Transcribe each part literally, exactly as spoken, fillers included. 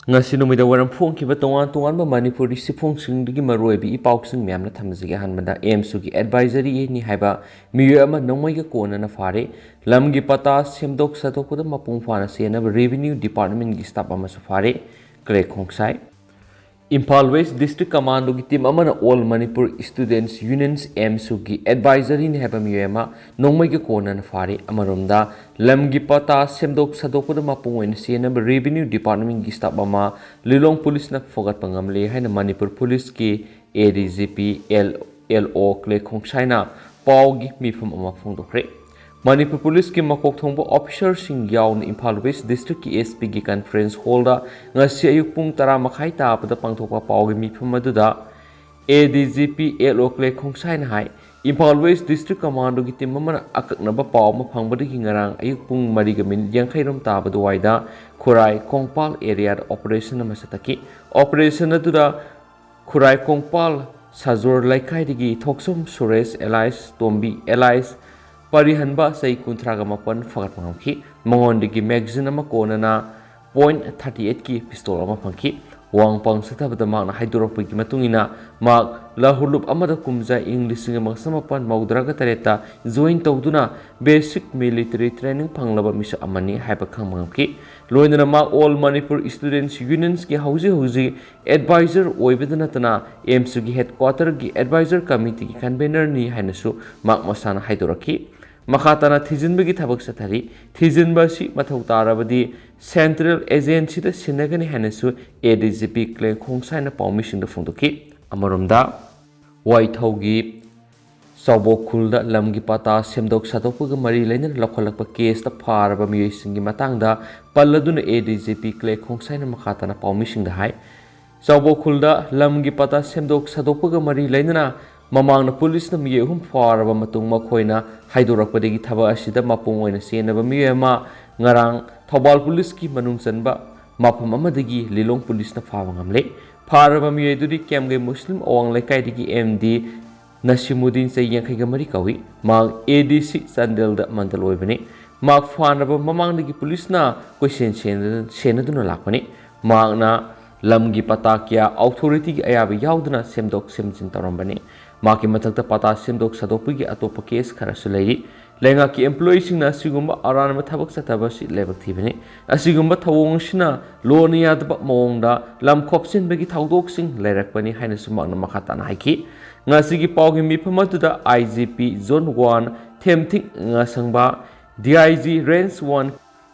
ꯉꯁꯤ ꯅꯨꯃꯤꯗꯥꯡ ꯋꯥꯏꯔꯝ ꯐꯣꯡꯈꯤꯕ ꯇꯣꯉꯥꯟ ꯇꯣꯉꯥꯟꯕ ꯃꯅꯤꯄꯨꯔꯤ ꯁꯤꯐꯣꯡꯁꯤꯡꯗꯒꯤ ꯃꯔꯨꯑꯣꯏꯕ ꯏ ꯄꯥꯎꯁꯤꯡ ꯃꯌꯥꯝꯅ ꯊꯝꯖꯒꯦ꯫ ꯑꯍꯥꯟꯕꯗ ꯑꯦꯝꯁꯨꯒꯤ ꯑꯦꯗꯚꯥꯏꯖꯔꯤꯅꯤ ꯍꯥꯏꯕ ꯃꯤꯑꯣꯏ ꯑꯃ ꯅꯣꯡꯃꯩꯒ ꯀꯣꯟꯅꯅ ꯐꯥꯔꯦ꯫ ꯂꯝꯒꯤ ꯄꯇꯥ ꯁꯦꯝꯗꯣꯛ ꯁꯥꯗꯣꯛꯄꯗ ꯃꯄꯨꯡ ꯐꯥꯅ ꯆꯦꯟꯅꯕ ꯔꯦꯚꯤꯅ꯭ꯌꯨ ꯗꯤꯄꯥꯔꯠꯃꯦꯟꯒꯤ ꯁ꯭ꯇꯥꯐ ꯑꯃꯁꯨ ꯐꯥꯔꯦ꯫ ꯀ꯭ꯂꯦ ꯈꯣꯡꯁꯥꯏ꯫ ꯏꯝꯐꯥꯜ ꯋꯦꯁ ꯗꯤꯁꯇ꯭ꯔꯤꯛ ꯀꯃꯥꯟꯗꯣꯒꯤ ꯇꯤꯝ ꯑꯃꯅ ꯑꯣꯜ ꯃꯅꯤꯄꯨꯔ ꯁ꯭ꯇꯨꯗꯦꯟꯠꯁ ꯌꯨꯅꯤꯌꯟꯁ ꯑꯦꯝꯁꯨꯒꯤ ꯑꯦꯗꯚꯥꯏꯖꯔꯤꯅꯤ ꯍꯥꯏꯕ ꯃꯤꯑꯣꯏ ꯑꯃ ꯅꯣꯡꯃꯩꯒ ꯀꯣꯟꯅꯅ ꯐꯥꯔꯦ꯫ ꯑꯃꯔꯣꯝꯗ ꯂꯝꯒꯤ ꯄꯇꯥ ꯁꯦꯝꯗꯣꯛ ꯁꯥꯗꯣꯛꯄꯗ ꯃꯄꯨꯡ ꯑꯣꯏꯅ ꯆꯦꯟꯅꯕ ꯔꯦꯚꯤꯅ꯭ꯌꯨ ꯗꯤꯄꯥꯔꯠꯃꯦꯟꯒꯤ ꯁ꯭ꯇꯥꯐ ꯑꯃ ꯂꯤꯂꯣꯡ ꯄꯨꯂꯤꯁꯅ ꯐꯒꯠꯄ ꯉꯝꯂꯦ ꯍꯥꯏꯅ ꯃꯅꯤꯄꯨꯔ ꯄꯨꯂꯤꯁꯀꯤ ꯑꯦ D G P L L ꯑꯣ ꯀ꯭ꯂꯦ ꯈꯣꯡꯁꯥꯏꯅ ꯄꯥꯎꯒꯤ ꯃꯤꯐꯝ ꯑꯃ ꯐꯣꯡꯗꯣꯛꯈ꯭ꯔꯦ꯫ ꯃꯅꯤꯄꯨꯔ ꯄꯨꯂꯤꯁꯀꯤ ꯃꯀꯣꯛ ꯊꯣꯡꯕ ꯑꯣꯐꯤꯁꯥꯔꯁꯤꯡ ꯌꯥꯎꯅ ꯏꯝꯐꯥꯜ ꯋꯦꯁ ꯗꯤꯁꯇ꯭ꯔꯤꯛꯀꯤ ꯑꯦꯁ ꯄꯤꯒꯤ ꯀꯟꯐꯔꯦꯟꯁ ꯍꯣꯜꯗ ꯉꯁꯤ ꯑꯌꯨꯛ ꯄꯨꯡ ꯇꯔꯥ ꯃꯈꯥꯏ ꯇꯥꯕꯗ ꯄꯥꯡꯊꯣꯛꯄ ꯄꯥꯎꯒꯤ ꯃꯤꯐꯝ ꯑꯗꯨꯗ ꯑꯦ ꯗꯤ ꯖꯤ ꯄꯤ ꯑꯦꯜ ꯑꯣ ꯀ꯭ꯂꯦ ꯈꯣꯡꯁꯥꯏꯅ ꯍꯥꯏ, ꯏꯝꯐꯥꯜ ꯋꯦꯁ ꯗꯤꯁꯇ꯭ꯔꯤꯛ ꯀꯃꯥꯟꯗꯣꯒꯤ ꯇꯤꯝ ꯑꯃꯅ ꯑꯀꯛꯅꯕ ꯄꯥꯎ ꯑꯃ ꯐꯪꯕꯗꯒꯤ ꯉꯔꯥꯡ ꯑꯌꯨꯛ ꯄꯨꯡ ꯃꯔꯤꯒ ꯃꯤꯅꯤꯠ ꯌꯥꯡꯈꯩ ꯔꯣꯝ ꯇꯥꯕ ꯑꯗꯨꯋꯥꯏꯗ ꯈꯨꯔꯥꯏ ꯀꯣꯡꯄꯥꯜ ꯑꯦꯔꯤꯌꯥꯗ ꯑꯣꯄꯔꯦꯁꯟ ꯑꯃ ꯆꯠꯊꯈꯤ꯫ ꯑꯣꯄꯔꯦꯁꯟ ꯑꯗꯨꯗ ꯈꯨꯔꯥꯏ ꯀꯣꯡꯄꯥꯜ ꯁꯥꯖꯣꯔ ꯂꯩꯀꯥꯏꯗꯒꯤ ꯊꯣꯛꯆꯣꯝ ꯁꯨꯔꯦꯁ ꯑꯦꯂꯥꯏꯁ ꯇꯣꯝꯕꯤ ꯑꯦꯂꯥꯏꯁ ꯄꯔꯤꯍꯟꯕ ꯆꯍꯤ ꯀꯨꯟꯊ꯭ꯔꯥꯒ ꯃꯥꯄꯟ ꯐꯒꯠꯄ ꯉꯝꯈꯤ꯫ ꯃꯉꯣꯟꯗꯒꯤ ꯃꯦꯒꯥꯖꯤꯟ ꯑꯃ ꯀꯣꯟꯅꯅ ꯄꯣꯏꯟꯠ ꯊꯥꯔꯇꯤ ꯑꯩꯠꯀꯤ ꯄꯤꯁꯇꯣꯜ ꯑꯃ ꯐꯪꯈꯤ꯫ ꯋꯥꯡ ꯄꯥꯡ ꯆꯠꯊꯕꯗ ꯃꯍꯥꯛꯅ ꯍꯥꯏꯗꯣꯔꯛꯄꯒꯤ ꯃꯇꯨꯡ ꯏꯟꯅ, ꯃꯍꯥꯛ ꯂꯍꯨꯂꯨꯞ ꯑꯃꯗ ꯀꯨꯝꯖꯥ ꯏꯪ ꯂꯤꯁꯤꯡ ꯑꯃꯒ ꯆꯃꯥꯄꯟ ꯃꯧꯗ꯭ꯔꯥꯒ ꯇꯔꯦꯠꯇ ꯖꯣꯏꯟ ꯇꯧꯗꯨꯅ ꯕꯦꯁꯤꯛ ꯃꯤꯂꯤꯇꯔꯤ ꯇ꯭ꯔꯦꯅꯤꯡ ꯐꯪꯂꯕ ꯃꯤꯁꯛ ꯑꯃꯅꯤ ꯍꯥꯏꯕ ꯈꯪꯕ ꯉꯝꯈꯤ꯫ ꯂꯣꯏꯅꯅ ꯃꯍꯥꯛ ꯑꯣꯜ ꯃꯅꯤꯄꯨꯔ ꯁ꯭ꯇꯨꯗꯦꯟꯠꯁ ꯌꯨꯅꯤꯌꯟꯁꯀꯤ ꯍꯧꯖꯤꯛ ꯍꯧꯖꯤꯛ ꯑꯦꯗꯚꯥꯏꯖꯔ ꯑꯣꯏꯕꯗ ꯅꯠꯇꯅ ꯑꯦꯝꯁꯨꯒꯤ ꯍꯦꯗꯀ꯭ꯋꯥꯇꯔꯒꯤ ꯑꯦꯗꯚꯥꯏꯖꯔ ꯀꯃꯤꯇꯤꯒꯤ ꯀꯟꯚꯦꯅꯔꯅꯤ ꯍꯥꯏꯅꯁꯨ ꯃꯍꯥꯛ ꯃꯁꯥꯅ ꯍꯥꯏꯗꯣꯔꯛꯈꯤ꯫ ꯃꯈꯥ ꯇꯥꯅ ꯊꯤꯖꯤꯟꯕꯒꯤ ꯊꯕꯛ ꯆꯠꯊꯔꯤ꯫ ꯊꯤꯖꯤꯟꯕ ꯑꯁꯤ ꯃꯊꯧ ꯇꯥꯔꯕꯗꯤ ꯁꯦꯟꯇ꯭ꯔꯦꯜ ꯑꯦꯖꯦꯟꯁꯤꯗ ꯁꯤꯟꯅꯒꯅꯤ ꯍꯥꯏꯅꯁꯨ ꯑꯦ ꯗꯤ ꯖꯤ ꯄꯤ ꯀ꯭ꯂꯦ ꯈꯣꯡꯁꯥꯏꯅ ꯄꯥꯎꯃꯤꯁꯤꯡꯗ ꯐꯣꯡꯗꯣꯛꯈꯤ꯫ ꯑꯃꯔꯣꯝꯗ, ꯋꯥꯏꯊꯧꯒꯤ ꯆꯥꯎꯕꯣꯛ ꯈꯨꯜꯗ ꯂꯝꯒꯤ ꯄꯇꯥ ꯁꯦꯝꯗꯣꯛ ꯁꯥꯗꯣꯛꯄꯒ ꯃꯔꯤ ꯂꯩꯅꯅ ꯂꯧꯈꯠꯂꯛꯄ ꯀꯦꯁꯇ ꯐꯥꯔꯕ ꯃꯤꯑꯣꯏꯁꯤꯡꯒꯤ ꯃꯇꯥꯡꯗ ꯄꯜꯂꯗꯨꯅ ꯑꯦ ꯗꯤ ꯖꯤ ꯄꯤ ꯀ꯭ꯂꯦ ꯈꯣꯡꯁꯥꯏꯅ ꯃꯈꯥ ꯇꯥꯅ ꯄꯥꯎꯃꯤꯁꯤꯡꯗ ꯍꯥꯏ, ꯆꯥꯎꯕꯣꯛ ꯈꯨꯜꯗ ꯂꯝꯒꯤ ꯄꯇꯥ ꯁꯦꯝꯗꯣꯛ ꯁꯥꯗꯣꯛꯄꯒ ꯃꯔꯤ ꯂꯩꯅꯅ ꯃꯃꯥꯡꯗ ꯄꯨꯂꯤꯁꯅ ꯃꯤꯑꯣꯏ ꯑꯍꯨꯝ ꯐꯥꯔꯕ ꯃꯇꯨꯡ ꯃꯈꯣꯏꯅ ꯍꯥꯏꯗꯣꯔꯛꯄꯗꯒꯤ ꯊꯕꯛ ꯑꯁꯤꯗ ꯃꯄꯨꯡ ꯑꯣꯏꯅ ꯆꯦꯟꯅꯕ ꯃꯤꯑꯣꯏ ꯑꯃ ꯉꯔꯥꯡ ꯊꯧꯕꯥꯜ ꯄꯨꯂꯤꯁꯀꯤ ꯃꯅꯨꯡ ꯆꯟꯕ ꯃꯐꯝ ꯑꯃꯗꯒꯤ ꯂꯤꯂꯣꯡ ꯄꯨꯂꯤꯁꯅ ꯐꯥꯕ ꯉꯝꯂꯦ꯫ ꯐꯥꯔꯕ ꯃꯤꯑꯣꯏ ꯑꯗꯨꯗꯤ ꯀꯦꯝꯒꯩ ꯃꯨꯁꯂꯤꯝ ꯑꯋꯥꯡ ꯂꯩꯀꯥꯏꯗꯒꯤ ꯑꯦꯝ ꯗꯤ ꯅꯁꯤꯃꯨꯗꯤꯟ, ꯆꯍꯤ ꯌꯥꯡꯈꯩꯒ ꯃꯔꯤ ꯀꯧꯏ꯫ ꯃꯍꯥꯛ ꯑꯦ ꯗꯤ ꯁꯤ ꯆꯥꯟꯗꯦꯜꯗ ꯃꯟꯗꯜ ꯑꯣꯏꯕꯅꯤ꯫ ꯃꯍꯥꯛ ꯐꯥꯅꯕ ꯃꯃꯥꯡꯗꯒꯤ ꯄꯨꯂꯤꯁꯅ ꯀꯣꯏꯁꯦꯟ ꯁꯦꯟꯅ-, ꯁꯦꯟꯅꯗꯨꯅ ꯂꯥꯛꯄꯅꯤ꯫ ꯃꯍꯥꯛꯅ ꯂꯝꯒꯤ ꯄꯇꯥ ꯀꯌꯥ ꯑꯣꯊꯣꯔꯤꯇꯤꯒꯤ ꯑꯌꯥꯕ ꯌꯥꯎꯗꯅ ꯁꯦꯝꯗꯣꯛ ꯁꯦꯝꯖꯤꯟ ꯇꯧꯔꯝꯕꯅꯤ꯫ ꯃꯍꯥꯛꯀꯤ ꯃꯊꯛꯇ ꯄꯇꯥ ꯁꯦꯝꯗꯣꯛ ꯁꯥꯗꯣꯛꯄꯒꯤ ꯑꯇꯣꯞꯄ ꯀꯦꯁ ꯈꯔꯁꯨ ꯂꯩꯔꯤ꯫ ꯂꯩꯉꯥꯛꯀꯤ ꯑꯦꯝꯄ꯭ꯂꯣꯌꯤꯁꯤꯡꯅ ꯑꯁꯤꯒꯨꯝꯕ ꯑꯔꯥꯟꯕ ꯊꯕꯛ ꯆꯠꯊꯕ ꯑꯁꯤ ꯂꯥꯏꯕꯛ ꯊꯤꯕꯅꯤ꯫ ꯑꯁꯤꯒꯨꯝꯕ ꯊꯧꯑꯣꯡ ꯑꯁꯤꯅ ꯂꯣꯟꯅ ꯌꯥꯗꯕ ꯃꯑꯣꯡꯗ ꯂꯝ ꯈꯣꯞꯆꯤꯟꯕꯒꯤ ꯊꯧꯗꯣꯛꯁꯤꯡ ꯂꯩꯔꯛꯄꯅꯤ ꯍꯥꯏꯅꯁꯨ ꯃꯍꯥꯛꯅ ꯃꯈꯥ ꯇꯥꯅ ꯍꯥꯏꯈꯤ꯫ ꯉꯁꯤꯒꯤ ꯄꯥꯎꯒꯤ ꯃꯤꯐꯝ ꯑꯗꯨꯗ I G P zone one ꯊꯦꯝꯊꯤꯡ ꯉꯥꯁꯪꯕ, D I G range one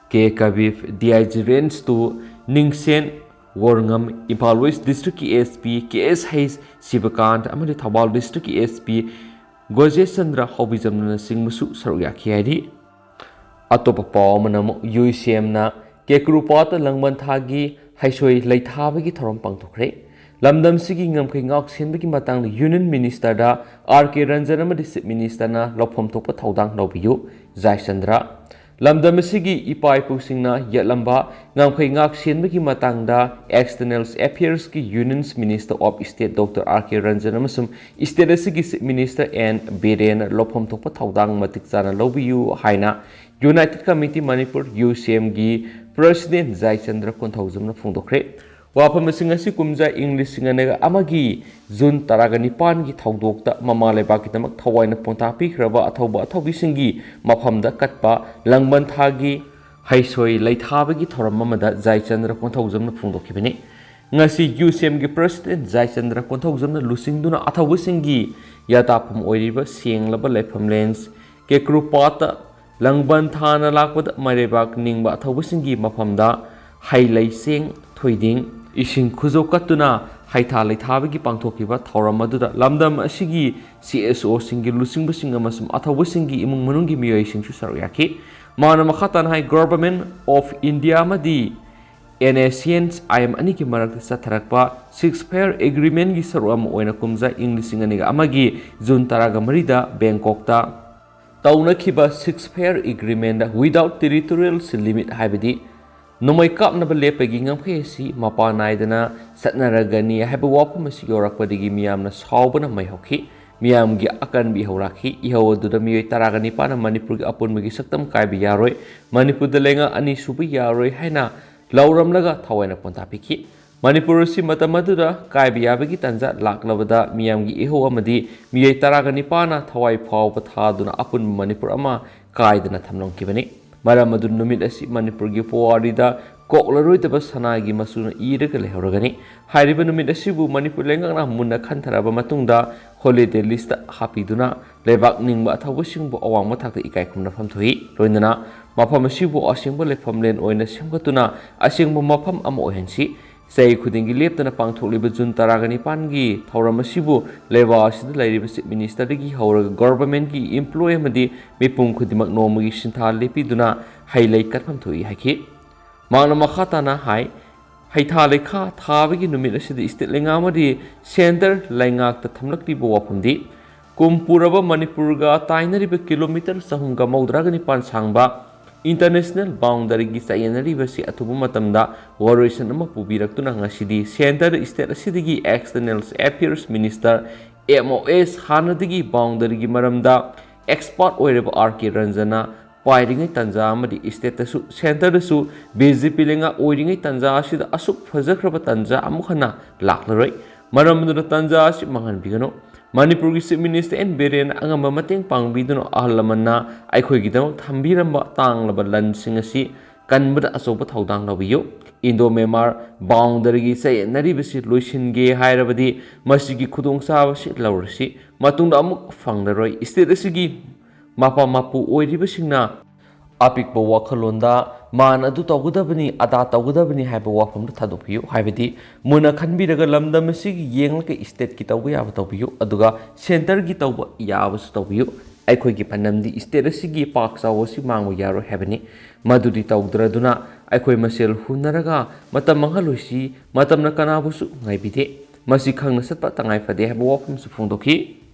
K Kabib, D I G range two ꯅꯤꯡꯁꯦꯟ ꯋꯣꯔꯉꯝ, ꯏꯝꯐꯥꯜ ꯋꯦꯁ ꯗꯤꯁꯇ꯭ꯔꯤꯛꯀꯤ ꯑꯦꯁ ꯄꯤ ꯀꯦ ꯑꯦꯁ ꯍꯩꯆ ꯁꯤꯕꯀꯥꯟꯇ ꯑꯃꯗꯤ ꯊꯧꯕꯥꯜ ꯗꯤꯁꯇ꯭ꯔꯤꯛꯀꯤ ꯑꯦꯁ ꯄꯤ ꯒꯣꯖꯦꯁ ꯆꯟꯗ꯭ꯔ ꯍꯥꯎꯕꯤꯖꯝꯅꯆꯤꯡꯕꯁꯨ ꯁꯔꯨꯛ ꯌꯥꯈꯤ ꯍꯥꯏꯔꯤ꯫ ꯑꯇꯣꯞꯄ ꯄꯥꯎ ꯑꯃꯅ ꯑꯃꯨꯛ ꯌꯨ ꯁꯤ ꯑꯦꯝꯅ ꯀꯦꯀ꯭ꯔꯨꯄꯥꯠꯇ ꯂꯪꯕꯟ ꯊꯥꯒꯤ ꯍꯩꯁꯣꯏ ꯂꯩꯊꯥꯕꯒꯤ ꯊꯧꯔꯝ ꯄꯥꯡꯊꯣꯛꯈ꯭ꯔꯦ꯫ ꯂꯝꯗꯝꯁꯤꯒꯤ ꯉꯝꯈꯩ ꯉꯥꯛ ꯁꯦꯟꯕꯒꯤ ꯃꯇꯥꯡꯗ ꯌꯨꯅꯤꯌꯟ ꯃꯤꯅꯤꯁꯇꯔꯗ ꯑꯥꯔ ꯀꯦ ꯔꯟꯖꯟ ꯑꯃꯗꯤ ꯆꯤꯐ ꯃꯤꯅꯤꯁꯇꯔꯅ ꯂꯧꯐꯝ ꯊꯣꯛꯄ ꯊꯧꯗꯥꯡ ꯂꯧꯕꯤꯌꯨ꯫ ꯖꯥꯏꯆꯟꯗ꯭ꯔ, ꯂꯝꯗꯝ ꯑꯁꯤꯒꯤ ꯏꯄꯥ ꯏꯄꯨꯁꯤꯡꯅ ꯌꯦꯠꯂꯝꯕ ꯉꯝꯈꯩ ꯉꯥꯛ ꯁꯦꯟꯕꯒꯤ ꯃꯇꯥꯡꯗ ꯑꯦꯛꯁꯇꯔꯅꯦꯜ ꯑꯦꯐꯤꯌꯔꯁꯀꯤ union minister of state doctor R K Ranjan ꯑꯃꯁꯨꯡ ꯁ꯭ꯇꯦꯠ ꯑꯁꯤꯒꯤ ꯆꯤꯐ ꯃꯤꯅꯤꯁꯇꯔ ꯑꯦꯟ ꯕꯤꯔꯦꯟꯅ ꯂꯧꯐꯝ ꯊꯣꯛꯄ ꯊꯧꯗꯥꯡ ꯃꯇꯤꯛ ꯆꯥꯅ ꯂꯧꯕꯤꯌꯨ ꯍꯥꯏꯅ ꯌꯨꯅꯥꯏꯇꯦꯗ ꯀꯃꯤꯇꯤ ꯃꯅꯤꯄꯨꯔ, ꯌꯨ ꯁꯤ ꯑꯦꯝꯒꯤ ꯄ꯭ꯔꯁꯤꯗꯦꯟ ꯖꯥꯏꯆꯟꯗ꯭ꯔ ꯀꯣꯟꯊꯧꯖꯝꯅ ꯐꯣꯡꯗꯣꯛꯈ꯭ꯔꯦ꯫ ꯋꯥꯐꯝꯁꯤꯡ ꯑꯁꯤ ꯀꯨꯝꯖꯥ ꯏꯪ ꯂꯤꯁꯤꯡ ꯑꯅꯤꯒ ꯑꯃꯒꯤ ꯖꯨꯟ ꯇꯔꯥꯒ ꯅꯤꯄꯥꯟꯒꯤ ꯊꯧꯗꯣꯛꯇ ꯃꯃꯥ ꯂꯩꯕꯥꯛꯀꯤꯗꯃꯛ ꯊꯋꯥꯏꯅ ꯄꯣꯟꯊꯥ ꯄꯤꯈ꯭ꯔꯕ ꯑꯊꯧꯕ ꯑꯊꯧꯕꯤꯁꯤꯡꯒꯤ ꯃꯐꯝꯗ ꯀꯠꯄ ꯂꯪꯕꯟ ꯊꯥꯒꯤ ꯍꯩꯁꯣꯏ ꯂꯩꯊꯥꯕꯒꯤ ꯊꯧꯔꯝ ꯑꯃꯗ ꯖꯥꯏꯆꯟꯗ꯭ꯔ ꯀꯣꯟꯊꯧꯖꯝꯅ ꯐꯣꯡꯗꯣꯛꯈꯤꯕꯅꯤ꯫ ꯉꯁꯤ ꯌꯨ ꯁꯤ ꯑꯦꯝꯒꯤ ꯄ꯭ꯔꯁꯤꯗꯦꯟ ꯖꯥꯏꯆꯟꯗ꯭ꯔ ꯀꯣꯟꯊꯧꯖꯝꯅ ꯂꯨꯆꯤꯡꯗꯨꯅ ꯑꯊꯧꯕꯁꯤꯡꯒꯤ ꯌꯥꯇꯥꯐꯝ ꯑꯣꯏꯔꯤꯕ ꯁꯦꯡꯂꯕ ꯂꯩꯐꯝꯂꯦꯟ ꯀꯦꯀ꯭ꯔꯨꯄꯥꯠꯇ ꯂꯪꯕꯟ ꯊꯥꯅ ꯂꯥꯛꯄꯗ ꯃꯔꯩꯕꯥꯛ ꯅꯤꯡꯕ ꯑꯊꯧꯕꯁꯤꯡꯒꯤ ꯃꯐꯝꯗ ꯍꯩ ꯂꯩ ꯆꯦꯡ ꯊꯣꯏꯗꯤꯡ ꯏꯁꯤꯡ ꯈꯨꯖꯧ ꯀꯠꯇꯨꯅ ꯍꯩꯊꯥ ꯂꯩꯊꯥꯕꯒꯤ ꯄꯥꯡꯊꯣꯛꯈꯤꯕ ꯊꯧꯔꯝ ꯑꯗꯨꯗ ꯂꯝꯗꯝ ꯑꯁꯤꯒꯤ ꯁꯤ ꯑꯦꯁ ꯑꯣꯁꯤꯡꯒꯤ ꯂꯨꯆꯤꯡꯕꯁꯤꯡ ꯑꯃꯁꯨꯡ ꯑꯊꯧꯕꯁꯤꯡꯒꯤ ꯏꯃꯨꯡ ꯃꯅꯨꯡꯒꯤ ꯃꯤꯑꯣꯏꯁꯤꯡꯁꯨ ꯁꯔꯨꯛ ꯌꯥꯈꯤ꯫ ꯃꯥꯅ ꯃꯈꯥ ꯇꯥꯅ ꯍꯥꯏ, Government of India ꯑꯃꯗꯤ ꯑꯦꯟ ꯑꯦꯁ ꯁꯤ ꯑꯦꯟ ꯑꯥꯏ ꯑꯦꯝ ꯑꯅꯤꯒꯤ ꯃꯔꯛꯇ ꯆꯠꯊꯔꯛꯄ ceasefire agreement ꯀꯤ ꯁꯔꯨꯛ ꯑꯃ ꯑꯣꯏꯅ ꯀꯨꯝꯖꯥ ꯏꯪ ꯂꯤꯁꯤꯡ ꯑꯅꯤꯒ ꯑꯃꯒꯤ ꯖꯨꯟ ꯇꯔꯥꯒ ꯃꯔꯤꯗ ꯕꯦꯡꯀꯣꯛꯇ ꯇꯧꯅꯈꯤꯕ ceasefire agreement ꯗ without territorial limit ꯍꯥꯏꯕꯗꯤ ꯅꯣꯡꯃꯩ ꯀꯥꯞꯅꯕ ꯂꯦꯞꯄꯒꯤ ꯉꯝꯈꯩ ꯑꯁꯤ ꯃꯄꯥ ꯅꯥꯏꯗꯅ ꯆꯠꯅꯔꯒꯅꯤ ꯍꯥꯏꯕ ꯋꯥꯐꯝ ꯑꯁꯤ ꯌꯧꯔꯛꯄꯗꯒꯤ ꯃꯤꯌꯥꯝꯅ ꯁꯥꯎꯕꯅ ꯃꯩ ꯍꯧꯈꯤ꯫ ꯃꯤꯌꯥꯝꯒꯤ ꯑꯀꯟꯕ ꯏꯍꯧ ꯂꯥꯛꯈꯤ꯫ ꯏꯍꯧ ꯑꯗꯨꯗ ꯃꯤꯑꯣꯏ ꯇꯔꯥꯒ ꯅꯤꯄꯥꯟꯅ ꯃꯅꯤꯄꯨꯔꯒꯤ ꯑꯄꯨꯟꯕꯒꯤ ꯁꯛꯇꯝ ꯀꯥꯏꯕ ꯌꯥꯔꯣꯏ, ꯃꯅꯤꯄꯨꯔꯗ ꯂꯩꯉꯥꯛ ꯑꯅꯤ ꯁꯨꯕ ꯌꯥꯔꯣꯏ ꯍꯥꯏꯅ ꯂꯧꯔꯝꯂꯒ ꯊꯋꯥꯏꯅ ꯄꯣꯟꯊꯥ ꯄꯤꯈꯤ꯫ ꯃꯅꯤꯄꯨꯔ ꯑꯁꯤ ꯃꯇꯝ ꯑꯗꯨꯗ ꯀꯥꯏꯕ ꯌꯥꯕꯒꯤ ꯇꯥꯟꯖꯥ ꯂꯥꯛꯂꯕꯗ ꯃꯤꯌꯥꯝꯒꯤ ꯏꯍꯧ ꯑꯃꯗꯤ ꯃꯤꯑꯣꯏ ꯇꯔꯥꯒ ꯅꯤꯄꯥꯟꯅ ꯊꯋꯥꯏ ꯐꯥꯎꯕ ꯊꯥꯗꯨꯅ ꯑꯄꯨꯟꯕ ꯃꯅꯤꯄꯨꯔ ꯑꯃ ꯀꯥꯏꯗꯅ ꯊꯝꯂꯝꯈꯤꯕꯅꯤ꯫ ꯃꯔꯝ ꯑꯗꯨꯅ ꯅꯨꯃꯤꯠ ꯑꯁꯤ ꯃꯅꯤꯄꯨꯔꯒꯤ ꯄꯨꯋꯥꯔꯤꯗ ꯀꯣꯛꯂꯔꯣꯏꯗꯕ ꯁꯅꯥꯒꯤ ꯃꯆꯨꯅ ꯏꯔꯒ ꯂꯩꯍꯧꯔꯒꯅꯤ꯫ ꯍꯥꯏꯔꯤꯕ ꯅꯨꯃꯤꯠ ꯑꯁꯤꯕꯨ ꯃꯅꯤꯄꯨꯔ ꯂꯩꯉꯥꯛꯅ ꯃꯨꯟꯅ ꯈꯟꯊꯔꯕ ꯃꯇꯨꯡꯗ holiday list ꯍꯥꯞꯄꯤꯗꯨꯅ ꯂꯩꯕꯥꯛ ꯅꯤꯡꯕ ꯑꯊꯧꯕꯁꯤꯡꯕꯨ ꯑꯋꯥꯡꯕ ꯊꯥꯛꯇ ꯏꯀꯥꯏ ꯈꯨꯝꯅꯐꯝ ꯊꯣꯛꯏ꯫ ꯂꯣꯏꯅꯅ ꯃꯐꯝ ꯑꯁꯤꯕꯨ ꯑꯁꯦꯡꯕ ꯂꯩꯐꯝꯂꯦꯟ ꯑꯣꯏꯅ ꯁꯦꯝꯒꯠꯇꯨꯅ ꯑꯁꯦꯡꯕ ꯃꯐꯝ ꯑꯃ ꯑꯣꯏꯍꯟꯁꯤ꯫ ꯆꯍꯤ ꯈꯨꯗꯤꯡꯒꯤ ꯂꯦꯞꯇꯅ ꯄꯥꯡꯊꯣꯛꯂꯤꯕ ꯖꯨꯟ ꯇꯔꯥꯒ ꯅꯤꯄꯥꯟꯒꯤ ꯊꯧꯔꯝ ꯑꯁꯤꯕꯨ ꯂꯩꯕꯥꯛ ꯑꯁꯤꯗ ꯂꯩꯔꯤꯕ Chief Minister ꯗꯒꯤ ꯍꯧꯔꯒ government ꯀꯤ employee ꯑꯃꯗꯤ ꯃꯤꯄꯨꯝ ꯈꯨꯗꯤꯡꯃꯛ ꯅꯣꯡꯃꯒꯤ ꯁꯤꯟꯊꯥ ꯂꯦꯞꯄꯤꯗꯨꯅ ꯍꯩ ꯂꯩ ꯀꯠꯐꯝ ꯊꯣꯛꯏ ꯍꯥꯏꯈꯤ꯫ ꯃꯍꯥꯛꯅ ꯃꯈꯥ ꯇꯥꯅ ꯍꯥꯏ, ꯍꯩꯊꯥ ꯂꯩꯈꯥ ꯊꯥꯕꯒꯤ ꯅꯨꯃꯤꯠ ꯑꯁꯤꯗ state ꯂꯩꯉꯥꯛ ꯑꯃꯗꯤ centre ꯂꯩꯉꯥꯛꯇ ꯊꯝꯂꯛꯂꯤꯕ ꯋꯥꯐꯝꯗꯤ, ꯀꯨꯝ ꯄꯨꯔꯕ ꯃꯅꯤꯄꯨꯔꯒ ꯇꯥꯏꯅꯔꯤꯕ kilometre ꯆꯍꯨꯝꯒ ꯃꯧꯗ꯭ꯔꯥꯒ ꯅꯤꯄꯥꯟ ꯁꯥꯡꯕ international boundary ꯒꯤ ꯆꯌꯦꯠꯅꯔꯤꯕꯁꯤ ꯑꯊꯨꯕ ꯃꯇꯝꯗ ꯋꯥꯔꯣꯏꯁꯤꯟ ꯑꯃ ꯄꯨꯕꯤꯔꯛꯇꯨꯅ ꯉꯁꯤꯗꯤ centre state ꯑꯁꯤꯗꯒꯤ External Affairs Minister, M O S, ꯍꯥꯟꯅꯗꯒꯤ boundary ꯒꯤ ꯃꯔꯝꯗ expert ꯑꯣꯏꯔꯕ R K ꯔꯟꯖꯟꯅ ꯄꯥꯏꯔꯤꯉꯩ ꯇꯥꯟꯖꯥ ꯑꯃꯗꯤ state ꯇꯁꯨ centre ꯗꯁꯨ B J P ꯂꯩꯉꯥꯛ ꯑꯣꯏꯔꯤꯉꯩ ꯇꯥꯟꯖꯥ ꯑꯁꯤꯗ ꯑꯁꯨꯛ ꯐꯖꯈ꯭ꯔꯕ ꯇꯥꯟꯖꯥ ꯑꯃꯨꯛ ꯍꯟꯅ ꯂꯥꯛꯂꯔꯣꯏ꯫ ꯃꯔꯝ ꯑꯗꯨꯅ ꯇꯥꯟꯖꯥ ꯑꯁꯤ ꯃꯥꯡꯍꯟꯕꯤꯒꯅꯨ꯫ ꯃꯅꯤꯄꯨꯔꯒꯤ Chief Minister N Biren ꯑꯉꯝꯕ ꯃꯇꯦꯡ ꯄꯥꯡꯕꯤꯗꯨꯅ ꯑꯍꯜ ꯂꯃꯟꯅ ꯑꯩꯈꯣꯏꯒꯤꯗꯃꯛ ꯊꯝꯕꯤꯔꯝꯕ ꯇꯥꯡꯂꯕ ꯂꯟꯁꯤꯡ ꯑꯁꯤ ꯀꯟꯕꯗ ꯑꯆꯧꯕ ꯊꯧꯗꯥꯡ ꯂꯧꯕꯤꯌꯨ꯫ Indo Myanmar boundary ꯒꯤ ꯆꯌꯦꯠꯅꯔꯤꯕꯁꯤ ꯂꯣꯏꯁꯤꯟꯒꯦ ꯍꯥꯏꯔꯕꯗꯤ ꯃꯁꯤꯒꯤ ꯈꯨꯗꯣꯡꯆꯥꯕꯁꯤ ꯂꯧꯔꯁꯤ꯫ ꯃꯇꯨꯡꯗ ꯑꯃꯨꯛ ꯐꯪꯂꯔꯣꯏ꯫ State ꯑꯁꯤꯒꯤ ꯃꯄꯥ ꯃꯄꯨ ꯑꯣꯏꯔꯤꯕꯁꯤꯡꯅ ꯑꯄꯤꯛꯄ ꯋꯥꯈꯜꯂꯣꯟꯗ ꯃꯥꯅ ꯑꯗꯨ ꯇꯧꯒꯗꯕꯅꯤ, ꯑꯗꯥ ꯇꯧꯒꯗꯕꯅꯤ ꯍꯥꯏꯕ ꯋꯥꯐꯝꯗꯨ ꯊꯥꯗꯣꯛꯄꯤꯌꯨ꯫ ꯍꯥꯏꯕꯗꯤ ꯃꯨꯟꯅ ꯈꯟꯕꯤꯔꯒ ꯂꯝꯗꯝ ꯑꯁꯤꯒꯤ ꯌꯦꯡꯂꯒ state ꯀꯤ ꯇꯧꯕ ꯌꯥꯕ ꯇꯧꯕꯤꯌꯨ, ꯑꯗꯨꯒ centre ꯒꯤ ꯇꯧꯕ ꯌꯥꯕꯁꯨ ꯇꯧꯕꯤꯌꯨ꯫ ꯑꯩꯈꯣꯏꯒꯤ ꯄꯥꯟꯗꯝꯗꯤ state ꯑꯁꯤꯒꯤ ꯄꯥꯛ ꯆꯥꯎꯕ ꯑꯁꯤ ꯃꯥꯡꯕ ꯌꯥꯔꯣꯏ ꯍꯥꯏꯕꯅꯤ꯫ ꯃꯗꯨꯗꯤ ꯇꯧꯗ꯭ꯔꯗꯨꯅ ꯑꯩꯈꯣꯏ ꯃꯁꯦꯜ ꯍꯨꯟꯅꯔꯒ ꯃꯇꯝ ꯃꯥꯡꯍꯜꯂꯣꯏꯁꯤ, ꯃꯇꯝꯅ ꯀꯅꯥꯕꯨꯁꯨ ꯉꯥꯏꯕꯤꯗꯦ꯫ ꯃꯁꯤ ꯈꯪꯅ ꯆꯠꯄ ꯇꯉꯥꯏ ꯐꯗꯦ ꯍꯥꯏꯕ ꯋꯥꯐꯝꯁꯨ ꯐꯣꯡꯗꯣꯛꯈꯤ꯫